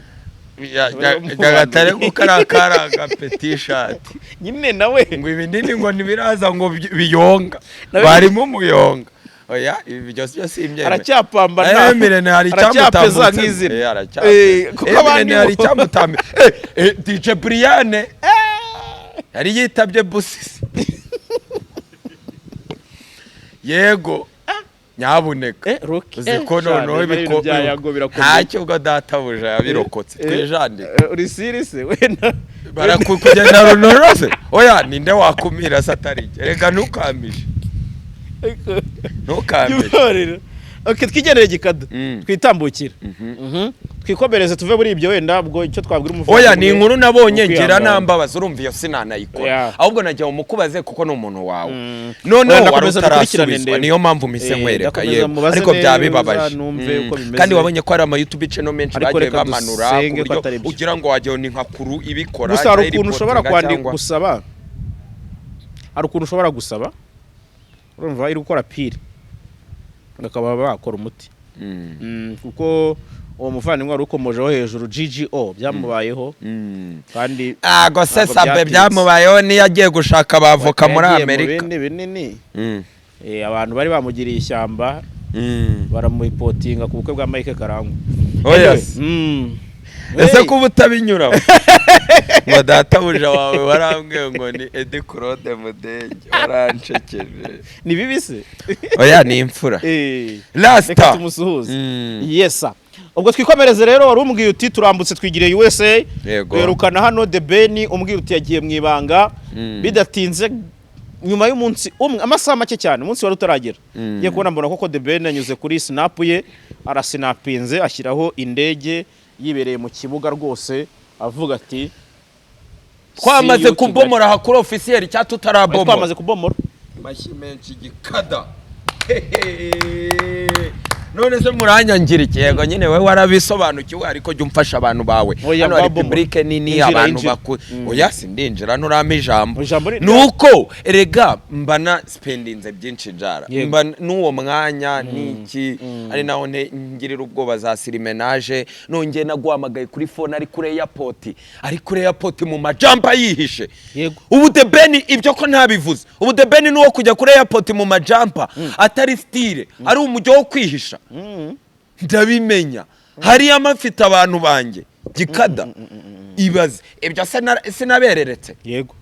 Nyagatare kuko ari akari petishati. Nyine nawe. Ngo ibinini ngo ntibiraza ngo biyonga. Barimo umuyonga. Oya, ibi byose byose simbyemera. Aracyapambana. Emirene hari Aracyapeza icyamutambutse. nk'izina. Aracyapeza. Kuko Emirene abandi hari icyamutambutse. DJ Brian yari yitabye busisi. Yego, nyabuneka. Rocky. Uzi ko noneho ibintu bya Yago birakomeye. Ntacyo, ubwo databuja yabirokotse, twijandike. Uri serious wenda? Barakugenda runorose. Oya, ninde wakumira se atari njye? Reka, ntukambije, ntukambije. Ihorero. Okay, twigendere gikada. Twitambukira. Twikomereze tuve muri ibyo wenda, ubwo icyo twabwira umuvandimwe. Oya, ni inkuru nabonye ngira ukwihangana. Nambabaza, urumva iyo sinanayikora. Ahubwo najya umukubaze kuko ni umuntu wawe. Oya, Noneho wari ndakomeza dukurikirane utarasubizwa. ndebe. Niyo mpamvu mpise nkwereka. Ndakomeza Yego, mubaze ariko neza, byaba bibabaje. numve uko bimeze. Kandi wabonye ko hari ama YouTube channel menshi Ariko bagiye reka bamanura ku dusenge ko buryo atari byo. ugira ngo wajya ni nka kuru ibikora Gusa hari cyangwa ukuntu ushobora iripotinga kwandika gusaba, hari ukuntu ushobora gusaba, urumva iri gukora pire, bakaba bakora umuti. Kuko uwo muvandimwe wari ukomojeho hejuru GGO byamubayeho kandi Ago se ntabwo Sabe byatinze. byamubayeho niyo agiye gushaka abavoka muri Yagiye mu Amerika. bindi binini. Abantu bari bamugiriye ishyamba, baramureportinga ku bukwe bwa Mike Karangwa. Oh, yes. Ese Hey. kuba utabinyuramo ngo databuja wawe warambwiye ngo ni Edi Claude Mudenge, warancekeje. Ni bibi se? Oya, ni imfura. Rasta. Reka tumusuhuze. Yes sir. Ubwo twikomereze rero, wari umbwiye uti turambutse twigiriye USA. Yego. Duherukana hano The Ben, umbwira uti yagiye mu ibanga. Bidatinze, nyuma y'umunsi umwe, amasaha make cyane, umunsi wari utaragera, ngiye kubona mbona koko The Ben yanyuze kuri snap ye, arasinapinze, ashyiraho indege yibereye mu kibuga rwose, avuga ati Twamaze "See you kubomora aha kuri officiel cyangwa Kigali." tutarabomora? Twamaze kubomora. Amashyi menshi gikada. None se muranyangira iki? Yego nyine, wowe warabisobanukiwe, ariko jya umfasha abantu bawe. Oya, Hano hari babomora. public nini. Injira, Abantu injira. baku oya, sindinjira, nturampa ijambo. Ijambo Nuko erega mba na spendinze byinshi njara. Yego. Mba n'uwo mwanya n'iki, ari naho ngirira ubwoba za sirimenaje. Nongeye naguhamagaye kuri phone ari kuri airport, ari kuri airport mu majampa yihishe. Yego. Ubu The Ben, ibyo ko ntabivuze, ubu The Ben ni uwo kujya kuri airport mu majampa, atari style, ari umujyo wo kwihisha. Ndabimenya, hariya mfite abantu banjye gikada. Ibaze ibyo sinabereretse. Yego.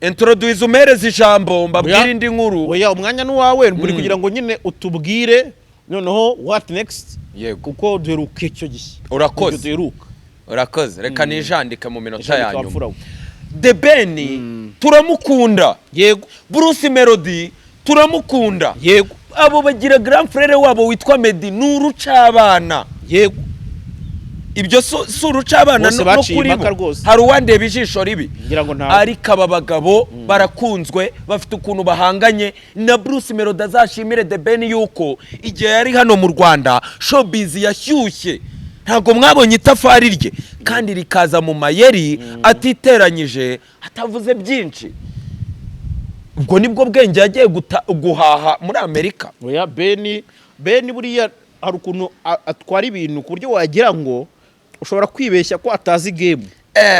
Introduce, umereze ijambo, mbabwire Oya. indi nkuru. Oya, umwanya ni uwawe, buri kugira ngo nyine utubwire Noneho what next? Yego. Kuko duheruka icyo gihe. Urakoze. Ibyo duheruka. Urakoze, reka nijandike mu minota Ijandike ya nyuma. Wapfura we. The Ben turamukunda. Yego. Bruce Melody turamukunda. Yego. Abo bagira grand frère wabo witwa Meddy, ni urucabana. Yego. Ibyo si urucabana. Bose No baciye kuri impaka bo rwose. hari uwandeba ijisho ribi. Ngira ngo ntawe. Ariko aba bagabo barakunzwe, bafite ukuntu bahanganye na Bruce Melody. Azashimire The Ben yuko igihe yari hano mu Rwanda showbiz yashyushye, ntabwo mwabonye itafari rye, kandi rikaza mu mayeri, atiteranyije, atavuze byinshi. Ubwo nibwo bwenge yagiye guhaha muri Amerika. Oya, Beni buriya hari ukuntu atwara ibintu ku buryo wagira ngo ushobora kwibeshya ko atazi game.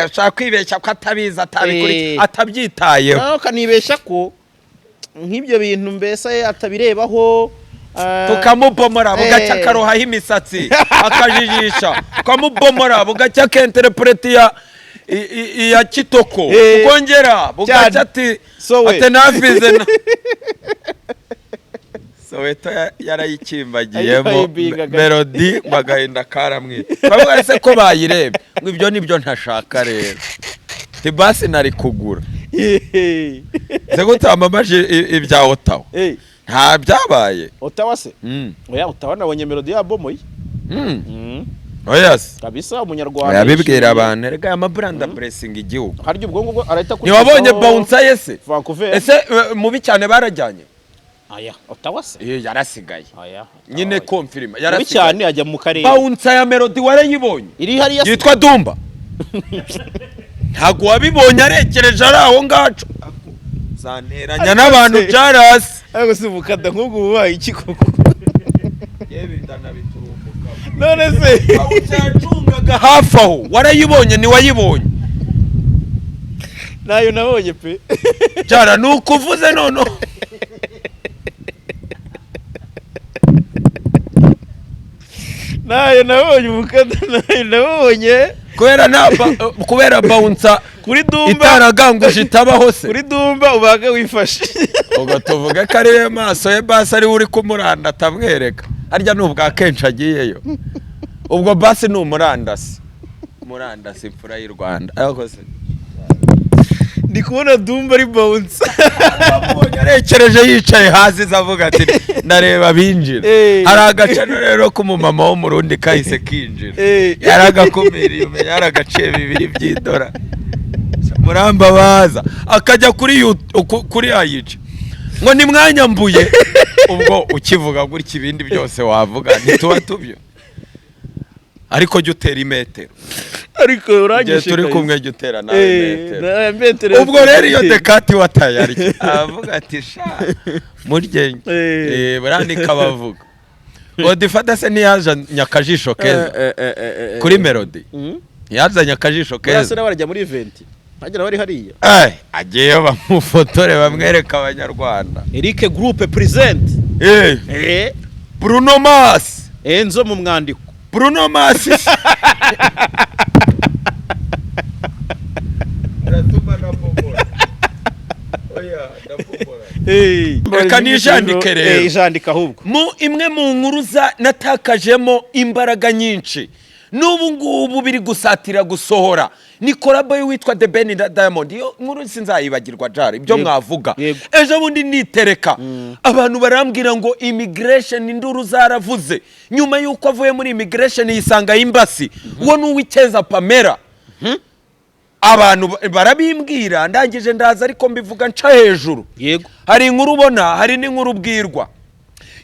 Ushobora kwibeshya ko atabizi, atabikurikiye, Eh. atabyitayeho. Nawe ukanibeshya ko nk'ibyo bintu mbese atabirebaho. Tukamubomora bugacya, akarohaho imisatsi akajijisha, tukamubomora bugacya, akenterepureti iya kitoko. Tukongera bugacya. Cyane. Ati So we. ati navize na Soweto yarayikimbagiyemo. Ayibingaga. Melody ngo agahinda karamwica, turavuga ese ko bayirebye, ngo ibyo nibyo ntashaka rero. Ti basi nari kugura ze gutamamaje ibya Ottawa. Nta byabaye. Ottawa se? Oya, Ottawa nabonye Melody yabomoye. Oya se. Kabisa umunyarwanda Yabibwira yishimiye. abantu erega aya mabrand blessing igihugu. Harya ubwo ngubwo arahita Ntiwabonye akurikizaho bouncer ye se? Vancouver. Ese mubi cyane barajyanye? Aya, Ottawa se? Yarasigaye. Aya. Nyine confirm. Mubi Yarasigaye. cyane ajya mu karere. Bouncer ya Melody warayibonye? Iri hariya se? Yitwa Dumba, ntabwo wabibonye? Arekereje ari aho ngaco zanteranya n'abantu jarasi. Ariko si umukada nk'ubwo ubaye iki koko? None se Bouncer yacungaga hafi aho, warayibonye? Ntiwayibonye? Nayo nabonye pe. Jara ni ukuvuze noneho. Nayo nabonye umukada, nayo nabonye. Kubera nta kubera bouncer Kuri Dumba. itaraganguje itabaho se. Kuri Dumba ubaga wifashe. Ubwo tuvuge ko ari we maso ye basi, ariwe uri kumuranda atamwereka. Harya ni ubwa kenshi agiyeyo, ubwo basi ni umurandasi, murandasi imfura y'u Rwanda. Ariko se Ndi kubona Dumba ari bounce. Wamubonye arekereje yicaye hasi se, avuga ati ndareba abinjira. Eh. Hari agacano rero k'umumama wo mu Rundi kahise kinjira. Eh. Yaragakumiriye, umenya yaragaciye 2 by'idora murambabaza, akajya kuri kuri ayica ngo ni mwanyambuye. Ubwo ukivuga gutya ibindi byose wavuga ntituba tubyo, ariko jya utera imetero. Ariko Igihe uranyishe. turi Kabisa. kumwe jya utera nawe Eh, imetero. na metero. Ubwo rero iyo dekati watayarya aravuga ati sha muryenge. Eh. Buriya bavuga Godfather se ntiyazanye akajisho keza kuri Melody? Ntiyazanye akajisho Keza keza? nawe arajya muri event. Ntagira bari hariya. Agiyeyo bamufotore bamwereka abanyarwanda. Eric Group present. Bruno Mars. Enzo mu mwandiko. Bruno Mars. Uratuma ndapomora. Oya, ndapomora. Reka nijandike rero. Ijandike ahubwo. Mu imwe mu nkuru za natakajemo imbaraga nyinshi n'ubu ngubu biri gusatira gusohora ni collabo y'uwitwa The Ben na Diamond. Iyo nkuru sinzayibagirwa jara ibyo Yego. mwavuga. Yego. Ejo bundi nitereka abantu barambwira ngo immigration, induru zaravuze nyuma y'uko avuye muri immigration yisanga imbasi. Uwo ni Uwicyeza Pamela. Abantu barabimbwira, ndangije ndaza, ariko mbivuga nca hejuru. Yego. Hari inkuru ubona, hari n'inkuru ubwirwa.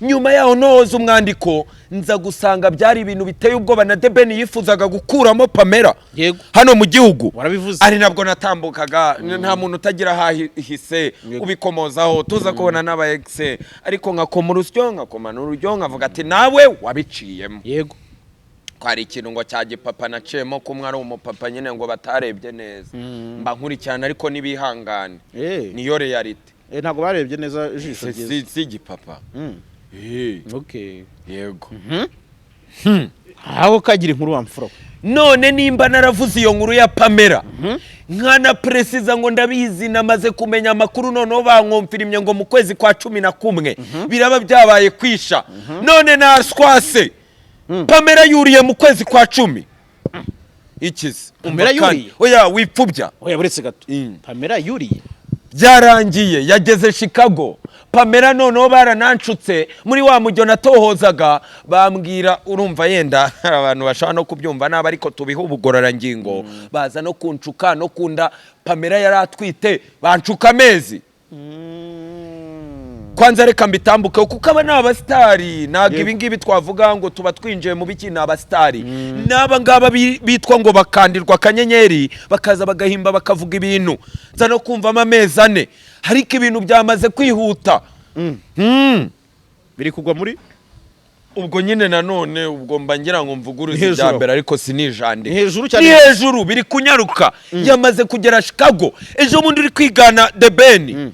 Nyuma yaho noza umwandiko nza gusanga byari ibintu biteye ubwoba, na The Ben yifuzaga gukuramo Pamela Yego. hano mu gihugu. Warabivuze. Ari nabwo natambukaga, nta muntu utagira ahahise ubikomozaho, tuza kubona n'aba ex, ariko nkakoma urusyo, nkakoma n'urujyo, nkavuga ati nawe wabiciyemo. Yego. Ko hari ikintu ngo cya gipapa naciyemo, kumwe ari umupapa nyine ngo batarebye neza, mba nkurikirana, ariko n'ibihangane. Eh. Niyo réalité. Ntabwo barebye neza ijisho Si ryiza. si igipapa. Okay. Yego. Aho kagira inkuru wa mfura. None nimba naravuze iyo nkuru ya Pamela, nkana préciza ngo ndabizi, namaze kumenya amakuru, noneho bankomfirimye ngo mu kwezi kwa 11 biraba byabaye kwisha. None naswase, Pamela yuriye mu kwezi kwa 10 ikizi. Pamela Umva kandi- yuriye? Oya, wipfubya. Oya, buretse gato. Pamela yuriye? Byarangiye, yageze Chicago Pamela. Noneho barananshutse muri wa mujyo natohozaga, bambwira, urumva yenda hari abantu bashobora no kubyumva nabi, ariko tubihe ubugororangingo, baza no kunshuka no kunda. Pamela yari atwite, banshuka amezi. Kwanza reka mbitambukeho, kuko aba ni abasitari, ntabwo ibi ngibi twavuga ngo tuba twinjiye mu biki. Ni abasitari n'aba ngaba bitwa ngo bakandirwa akanyenyeri, bakaza bagahimba, bakavuga ibintu. Nza no kumvamo amezi 4, ariko ibintu byamaze kwihuta. Biri kugwa muri Ubwo nyine nanone ubwo mba ngira ngo mvuguruze Ni hejuru ibya aho. mbere, ariko sinijandika. Ni hejuru cyane. Ni hejuru, biri kunyaruka, yamaze kugera Chicago. Ejo bundi uri kwigana The Ben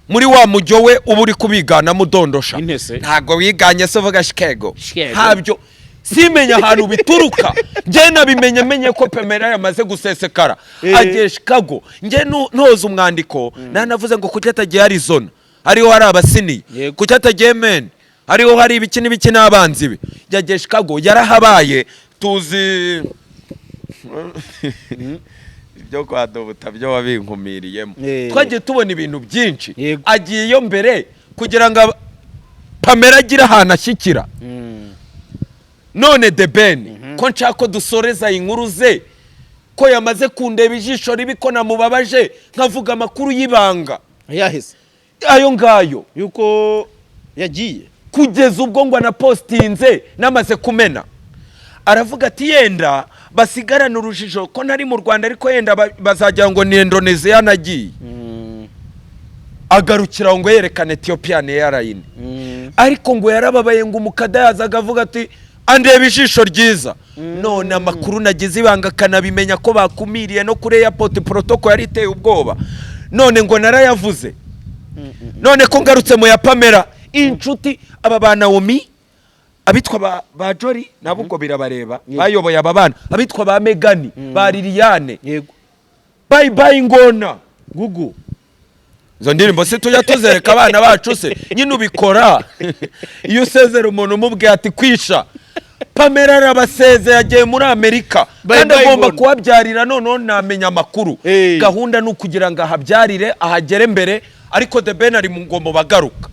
muri wa mujyo we uba uri kubigana mudondosha. Intese. Ntabwo wiganye se uvuga Chicago? Chicago. Ntabyo simenya ahantu bituruka. Njye nabimenye menye ko Pamela yamaze gusesekara, agiye Chicago. Njye ntoza umwandiko, nanavuze ngo kuki atagiye Arizona, ariho hari abasiniye? Kuki atagiye Maine, ariho hari ibiki n'ibiki n'abanzi be? Yagiye Chicago, yarahabaye. Tuzi ibyo kwa Dobuta byo wabinkumiriyemo. Twagiye tubona ibintu byinshi. Agiye iyo mbere kugira ngo Pamela agire ahantu ashyikira. None The Ben, ko nshaka ko dusoreza inkuru ze, ko yamaze kundeba ijisho ribi, ko namubabaje nkavuga amakuru y'ibanga. Yaheze? Ayo ngayo. Yuko yagiye. Kugeza ubwo ngo anapostinze namaze kumena, aravuga ati yenda basigarane urujijo ko ntari mu Rwanda, ariko yenda bazagira ngo ni Indonesia nagiye. Agarukira ngo yerekane Ethiopian Airline, ariko ngo yarababaye, ngo umukada yazaga avuga ati andeba ijisho ryiza. None amakuru nagize ibanga akanabimenya ko bakumiriye no kuri airport, protocol yari iteye ubwoba. None ngo narayavuze. None ko ngarutse mu ya Pamela, inshuti aba ba Naomi, abitwa ba Jori nabo ubwo birabareba, bayoboye aba bana, abitwa ba Megani, ba Liliane. Bye bye ngona. Gugu. Izo ndirimbo se tujya tuzereka abana bacu se? Nyine ubikora iyo usezera umuntu umubwiye ati kwisha. Pamela arabasezeye, yagiye muri Amerika. Bye Kandi bye agomba ngona. kuhabyarira. Noneho namenya amakuru, gahunda ni ukugira ngo ahabyarire, ahagere mbere, ariko The Ben ari mu ngombo bagaruka.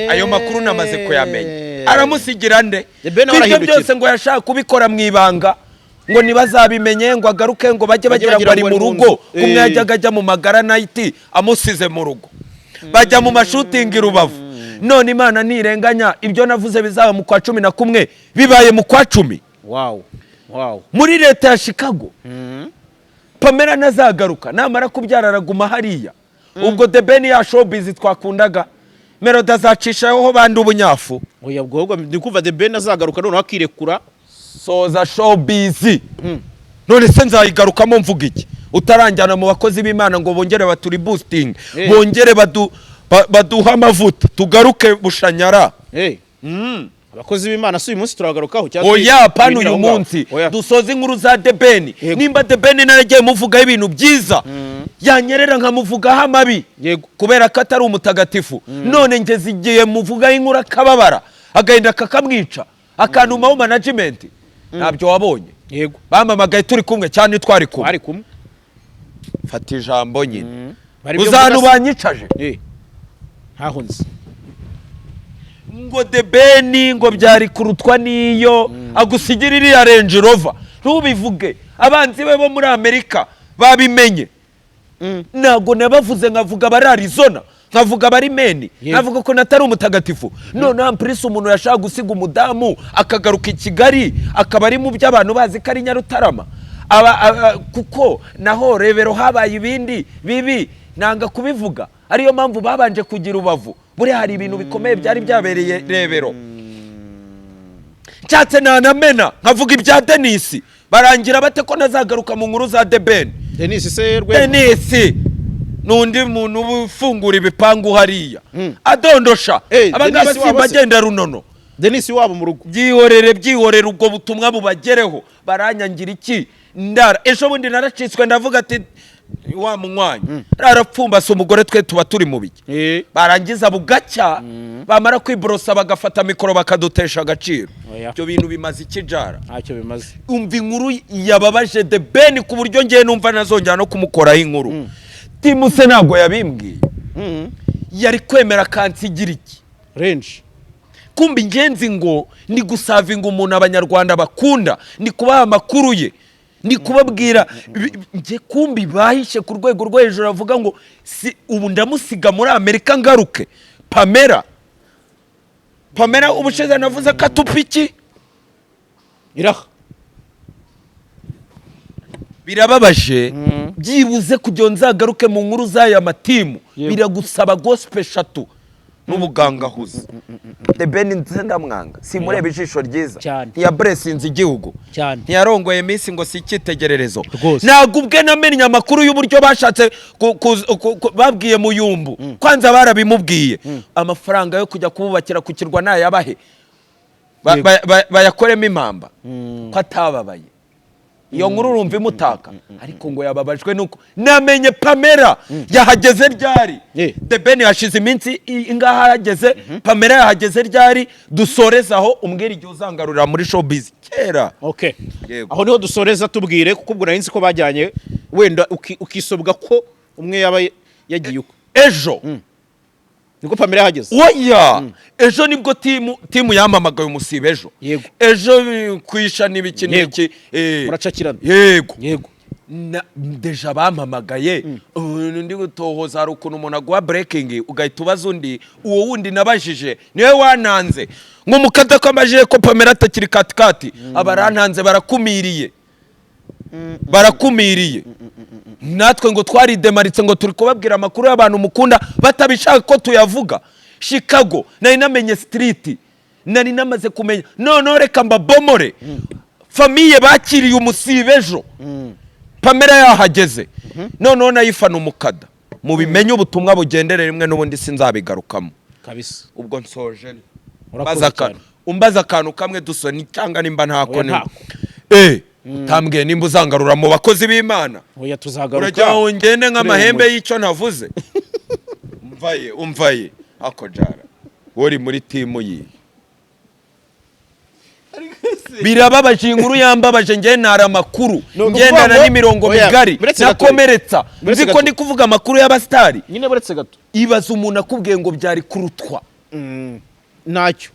Ayo makuru namaze kuyamenya. Aramusigira nde? The Ben Ko ibyo arahindukira. byose ngo yashaka kubikora mu ibanga, ngo ntibazabimenye, ngo agaruke, ngo bajye Bajye bagira ngo ari bagira mu ngo ari mu rugo. nzu. Kumwe yajyaga ajya mu magara night, amusize mu rugo, bajya mu ma shooting i Rubavu. None Imana ntirenganya, ibyo navuze bizaba mu kwa 11 bibaye mu kwa 10. Wow. Muri leta ya Chicago. Pamela ntazagaruka, namara kubyara araguma hariya. Ubwo The Ben ya showbiz twakundaga, Melody azacishaho bandi ubunyafu. Oya, ubwo ndi kumva The Ben azagaruka noneho akirekura. Soza showbiz. None se nzayigarukamo mvuga iki utaranjyana mu bakozi b'Imana ngo bongere baturi boosting, bongere baduhe amavuta, tugaruke bushanyara? Abakozi b'Imana si uyu munsi turagarukaho cyangwa Oya, pana twinjira uyu aho ngaho? munsi. Oya. Dusoze inkuru za The Ben. Nimba The Ben naragiye muvugaho ibintu byiza, yanyerera nkamuvugaho amabi, kubera ko atari umutagatifu. None ngeze igihe muvugaho inkuru akababara, agahinda kakamwica, akantumaho management. Ntabyo wabonye? Yego. Bamamagaye turi kumwe cyane, twari kumwe. Twari kumwe. Fata ijambo nyine. Bari ibyo Uzi ahantu mvuga se? banyicaje? Ntaho nzi. Ngo The Ben ngo byari kurutwa n'iyo agusigira iriya Range Rover, ntubivuge, abanzi be bo muri Amerika babimenye. Ntabwo nabavuze, nkavuga abari Arizona, nkavuga abari Maine, nkavuga ko natari umutagatifu. Noneho ampurisi umuntu yashaka gusiga umudamu akagaruka i Kigali, akaba ari mu byo abantu bazi ko ari Nyarutarama. Kuko naho Rebero habaye ibindi bibi nanga kubivuga, ariyo mpamvu babanje kugira Rubavu. Buriya hari ibintu bikomeye byari byabereye Rebero. Nshatse nanamena nkavuga ibya Denisi, barangira bate ko nazagaruka mu nkuru za The Ben? Denis se Rwema? Denisi ni undi muntu uba ufungura ibipangu hariya, adondosha. Abangaba Denis wabo simba se? agenda runono. Denis wabo mu rugo. Byihorere, byihorere, ubwo butumwa bubagereho. Baranyangira iki? Ndara ejo bundi naracitswe, ndavuga ati wa munywanyi arapfumbase umugore, twe tuba turi mu biki? Barangiza bugacya, bamara kwiborosa bagafata mikoro bakadutesha agaciro. Oya. Ibyo bintu bimaze iki, Jara? Ntacyo bimaze. Umva inkuru yababaje The Ben ku buryo ngewe numva nazongera no kumukoraho inkuru. Timuse ntabwo yabimbwiye, yari kwemera akansigira iki? Range. Kumva ingenzi ngo ni gusavinga umuntu Abanyarwanda bakunda, ni kubaha amakuru ye, ni kubabwira njye. Kumbi bahishe ku rwego rwo hejuru, avuga ngo si ubu ndamusiga muri Amerika ngaruke. Pamela, Pamela ubushize navuze ko atupa iki? Iraha. Birababaje. Byibuze kugira ngo nzagaruke mu nkuru z'aya matimu, biragusaba gospel eshatu n'ubugangahuzi. The Ben nze ndamwanga, simureba ijisho ryiza. Cyane. Ntiyaburesinze igihugu. Cyane. Ntiyarongoye minsi ngo si icyitegererezo. Rwose. Ntabwo ubwe namenye amakuru y'uburyo bashatse babwiye Muyumbu. Kwanza barabimubwiye, amafaranga yo kujya kububakira ku kirwa nayabahe, bayakoremo impamba, ko atababaye. Iyo nkuru urumva imutaka, ariko ngo yababajwe nuko namenye Pamela yahageze ryari. The Ben yashize iminsi ingaha yahageze? Pamela yahageze ryari? Dusoreze aho, umbwira igihe uzangarurira muri showbiz kera. Okay. Yego. Aho niho dusoreza. Tubwire, kuko ubwo nari nzi ko bajyanye, wenda ukisobwa ko umwe yaba yagiye uko. Ejo. Niko Pamela yahageze. Oya, ejo nibwo timu yampamagaye umusiba ejo. Ejo kwisha n'ibiki n'ibiki. Muracakirana. Yego. Déjà bampamagaye, ubu ndi gutohoza. Hari ukuntu umuntu aguha breaking ugahita ubaza undi. Uwo wundi nabajije niwe wantanze ngo mukada ko amajije ko Pamela atakiri katikati, abarantanze barakumiriye, barakumiriye. Natwe ngo twaridemaritse, ngo turi kubabwira amakuru y'abantu mukunda batabishaka ko tuyavuga. Chicago nari namenye street, nari namaze kumenya. Noneho reka mbabomore famille bakiriye umusibe ejo Pamela yahageze. Noneho nayifana umukada, mubimenye, ubutumwa bugendere rimwe, n'ubundi sinzabigarukamo. Kabisa. Ubwo nsoje. Urakoze Mbaza akantu. cyane. Umbaza akantu kamwe dusoni, cyangwa nimba ntako. Oya, Nimba ntako. Utambwiye nimba uzangarura mu bakozi b'Imana. Oya, tuzagaruka. Urajya ngo ngende nk'amahembe Tureba. y'icyo navuze. Umvaye, umvaye ako Jara, uri muri timu yihe? Birababaje, iyi nkuru yambabaje. Njye ntara amakuru Ni ukuvuga ngendana n'imirongo oya, migari buretse gato. nakomeretsa. Buretse Nzi ko gato. ndi kuvuga amakuru y'abasitari. Nyine buretse gato. Ibaza umuntu akubwiye ngo byari kurutwa. Ntacyo,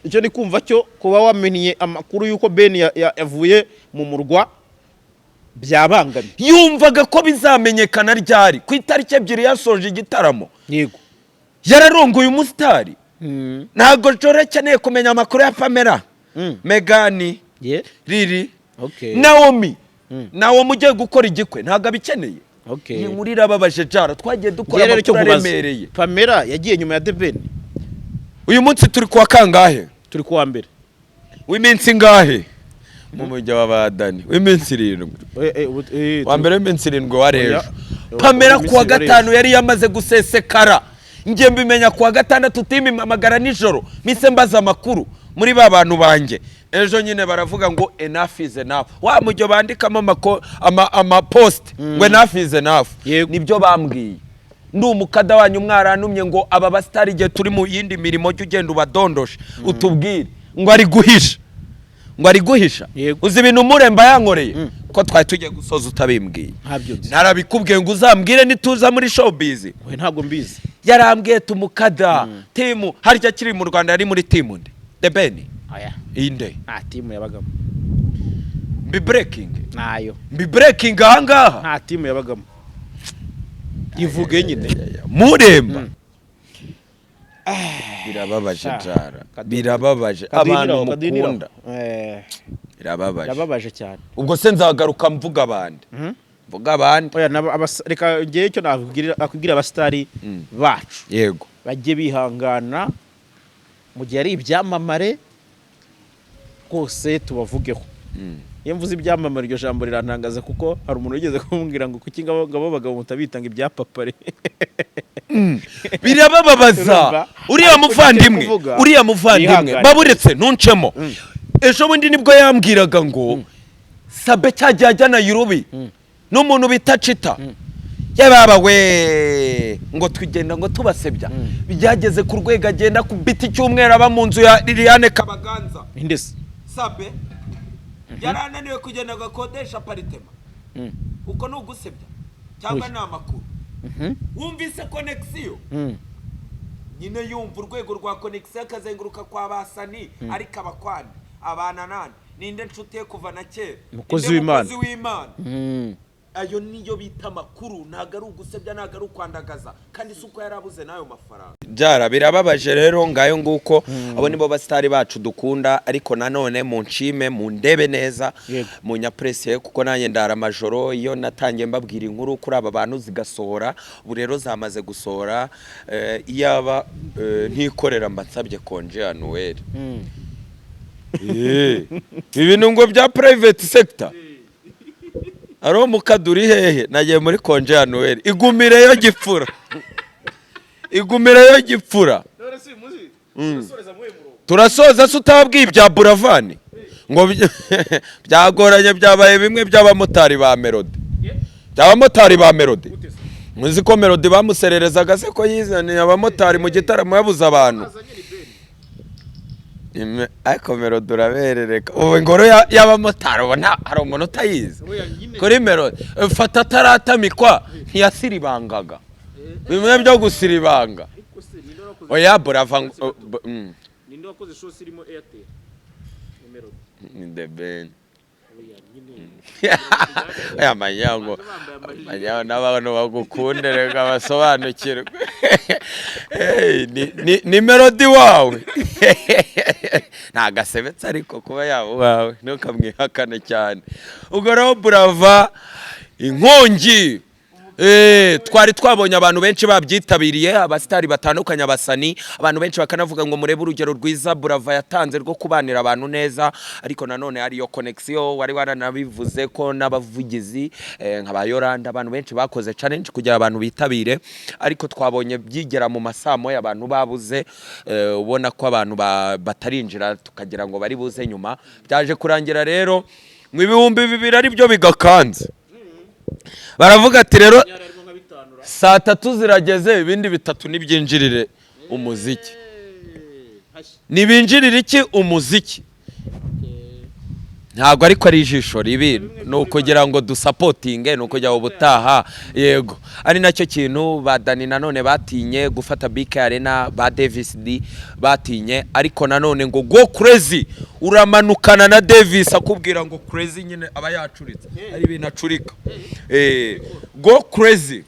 icyo ndi kumva cyo kuba wamenye amakuru y'uko Ben yavuye mu murwa byabangamye. Yumvaga ko bizamenyekana ryari? Ku itariki 2 yasoje igitaramo. Yararongoye umusitari. Ntabwo Joro akeneye kumenya amakuru ya Pamela, Megani, Riri, Naomi. Naomi ugiye gukora igikwe ntabwo abikeneye. Iyi nkuru irababaje, Jara. Twagiye dukora Njye rero icyo amakuru nkubaza, aremereye. Pamela yagiye nyuma ya The Ben? Uyu munsi turi kuwa kangahe? Turi kuwa mbere. W'iminsi ingahe mu mujyi w'Abadani? W'iminsi 7. Wa mbere w'iminsi 7 wa Oya. ejo. Pamela Iminsi kuwa irindwi ari gatanu yari yamaze gusesekara. Njye mbimenya kuwa gatandatu, timu impamagara nijoro, mise mbaza amakuru muri ba bantu banjye. Ejo nyine baravuga ngo enough is enough. Wa mujyo bandikamo amapost ngo enough is enough. Nibyo bambwiye. Ndi umukada wanyu, mwarantumye ngo aba basitari igihe turi mu yindi mirimo jya ugenda ubadondoshe, utubwire ngo ari guhisha, ngo ari guhisha. Uzi ibintu Muremba yankoreye ko twari tugiye gusoza utabimbwiye? Ntabyo nzi. Narabikubwiye ngo uzambwire nituza muri showbiz. We, ntabwo mbizi. Yarambwiye tumukada timu harya akiri mu Rwanda yari muri timu nde? The Ben? Oya. Inde? Nta timu yabagamo. Mbi breaking. Ntayo. Mbi breaking ahangaha. Nta timu yabagamo, ivuge nyine. Muremba, birababaje. Sha. Jara, birababaje, abantu mukunda. Birababaje. Birababaje cyane. Ubwo se nzagaruka mvuga abandi, mvuga abandi? Oya, reka ngewe icyo nakubwira abasitari bacu, bajye bihangana mu gihe ari ibyamamare rwose, tubavugeho. Iyo mvuze ibyamamare, iryo jambo rirantangaza, kuko hari umuntu wigeze kumbwira ngo kuki ngabo bagabo mutabita ngo ibyapapare. Birabababaza. Urumva? Uriya Ariko muvandimwe, icyo kuvuga, uriya muvandimwe, yihangane. baburetse ntuncemo. Ejo bundi nibwo yambwiraga ngo Sabe cyagiye ajya Nairobi n'umuntu bita Cita, yababa we, ngo tugenda ngo tubasebya, byageze ku rwego agenda ku biti cyumweru aba mu nzu ya Liliane Kabaganza. Indese? Sabe yari ananiwe kugenda agakodesha apartment. Uko ni ugusebya cyangwa ni amakuru? Wumvise connexion nyine, yumva urwego rwa connexion, akazenguruka kwa basani, ariko abakwande abana nande, ninde nshuti ye kuva na kera? Umukozi Ninde w'Imana. mukozi w'Imana? Ayo niyo bita amakuru, ntabwo ari ugusebya, ntabwo ari ukwandagaza, kandi si uko yari abuze n'ayo mafaranga. Byara birababaje rero. Ngayo nguko, abo nibo basitari bacu dukunda. Ariko nanone munshime, mundebe neza, munyapresiye, kuko nanjye ndara amajoro iyo natangiye mbabwira inkuru kuri aba bantu zigasohora. Ubu rero zamaze gusohora. Iyaba ntikorera, mba nsabye congé ya Noël. Ibintu ngo bya private sector ari mukaduri hehe? Nagiye muri congé ya Noël. Igumireyo gipfura, igumireyo gipfura. Turasoza se utababwiye ibya Buravani ngo byagoranye, byabaye bimwe by'abamotari ba Melody, by'abamotari ba Melody? Muzi ko Melody bamusererezaga se ko yizaniye abamotari mu gitaramo, yabuze abantu? Ariko Melody uraberereka ubu ingoro y'abamotari ubona hari umuntu utayizi kuri Melody. Fata ataratamikwa ntiyasiribangaga bimwe byo gusiribanga. Oya, Burava Ninde wakoze show irimo Airtel? Ni Melody. Ni The Ben. Oya nyine. Aya manyango manyango n'abantu bagukunde, reka basobanukirwe. Hey, ni Melody wawe ntagasebetse, ariko kuba yaba uwawe ntukamwihakane cyane. Ubwo rero Burava inkongi. Twari twabonye abantu benshi babyitabiriye, abasitari batandukanye, abasani, abantu benshi bakanavuga ngo murebe urugero rwiza Burava yatanze rwo kubanira abantu neza. Ariko nanone hariyo connexion wari waranabivuze ko n'abavugizi nka ba Yoranda, abantu benshi bakoze challenge kugira abantu bitabire, ariko twabonye byigera mu masaa moya abantu babuze, ubona ko abantu batarinjira, tukagira ngo bari buze nyuma. Byaje kurangira rero mu 2000 ari byo bigakanze, baravuga ati rero saa tatu zirageze, ibindi bitatu nibyinjirire umuziki. Nibinjirire iki? Umuziki. Ntabwo ariko ari ijisho ribi, ni ukugira ngo dusapotinge, ni ukugira ngo ubutaha. Yego, ari nacyo kintu ba Dani nanone batinye gufata BK Arena, ba Davis D batinye. Ariko nanone ngo go crazy, uramanukana na Davis akubwira ngo crazy nyine, aba yacuritse, ari ibintu acurika. Go crazy.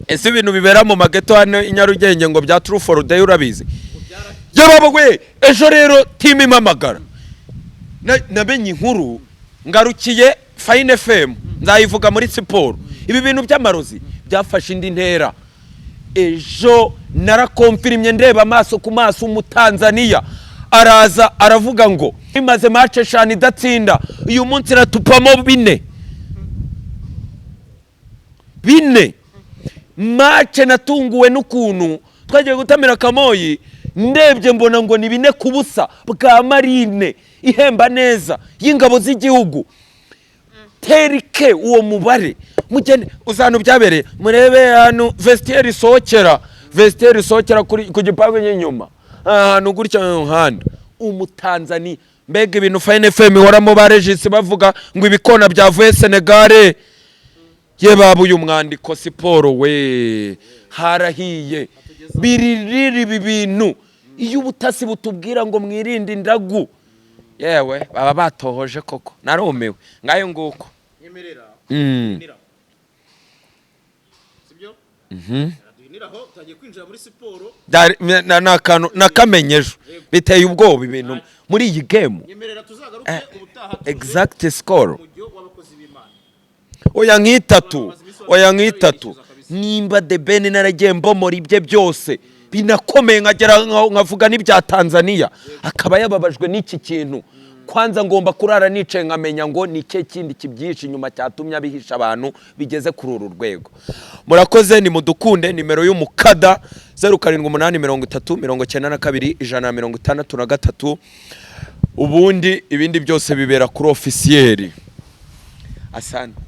Ese ibintu bibera mu mageto hano i Nyarugenge ngo bya True for Day urabizi? Yababwe ejo rero team impamagara. Namenye inkuru ngarukiye Fine FM, nzayivuga muri siporo. Ibi bintu by'amarozi byafashe indi ntera. Ejo narakomfirimye, ndeba amaso ku maso, Umutanzaniya araza aravuga ngo imaze match 5 idatsinda, uyu munsi iratupamo bine bine. Match natunguwe n'ukuntu twagiye gutamira Kamoyi, ndebye mbona ngo ni 4-0 bwa Marine ihemba neza y'ingabo z'igihugu. Terike uwo mubare mugende uzantu byabereye, murebe ahantu vestiaire isohokera, vestiaire isohokera kuri ku gipangu cy'inyuma, ahantu gutya mu muhanda. Umutanzania, mbega ibintu Fine FM ihoramo, ba Regis bavuga ngo ibikona byavuye Senegale. Ye baba, uyu mwandiko siporo we harahiye, biririra ibi bintu. Iyo ubutasi butubwira ngo mwirinde indagu, yewe baba batohoje koko. Narumiwe. Ngayo nguko. Nyemerera. Duhinira, sibyo? Duhiniraho, tugiye kwinjira muri siporo. Ni akantu nakamenye ejo, biteye ubwoba ibintu muri iyi game. Nyemerera tuzagaruke ubutaha tuje Exact score. umujyo w'abakozi b'Imana. Oya nk'itatu, oya nk'itatu. Nimba The Ben naragiye mbomora ibye byose binakomeye, nkagera nkavuga n'ibya Tanzania, akaba yababajwe n'iki kintu. Kwanza ngomba kurara nicaye nkamenya ngo ni cye kindi kibyihishe inyuma cyatumye abihisha abantu bigeze kuri uru rwego. Murakoze, ni mudukunde. Nimero y'umukada 0783 92 163. Ubundi ibindi byose bibera kuri officiel. Asante.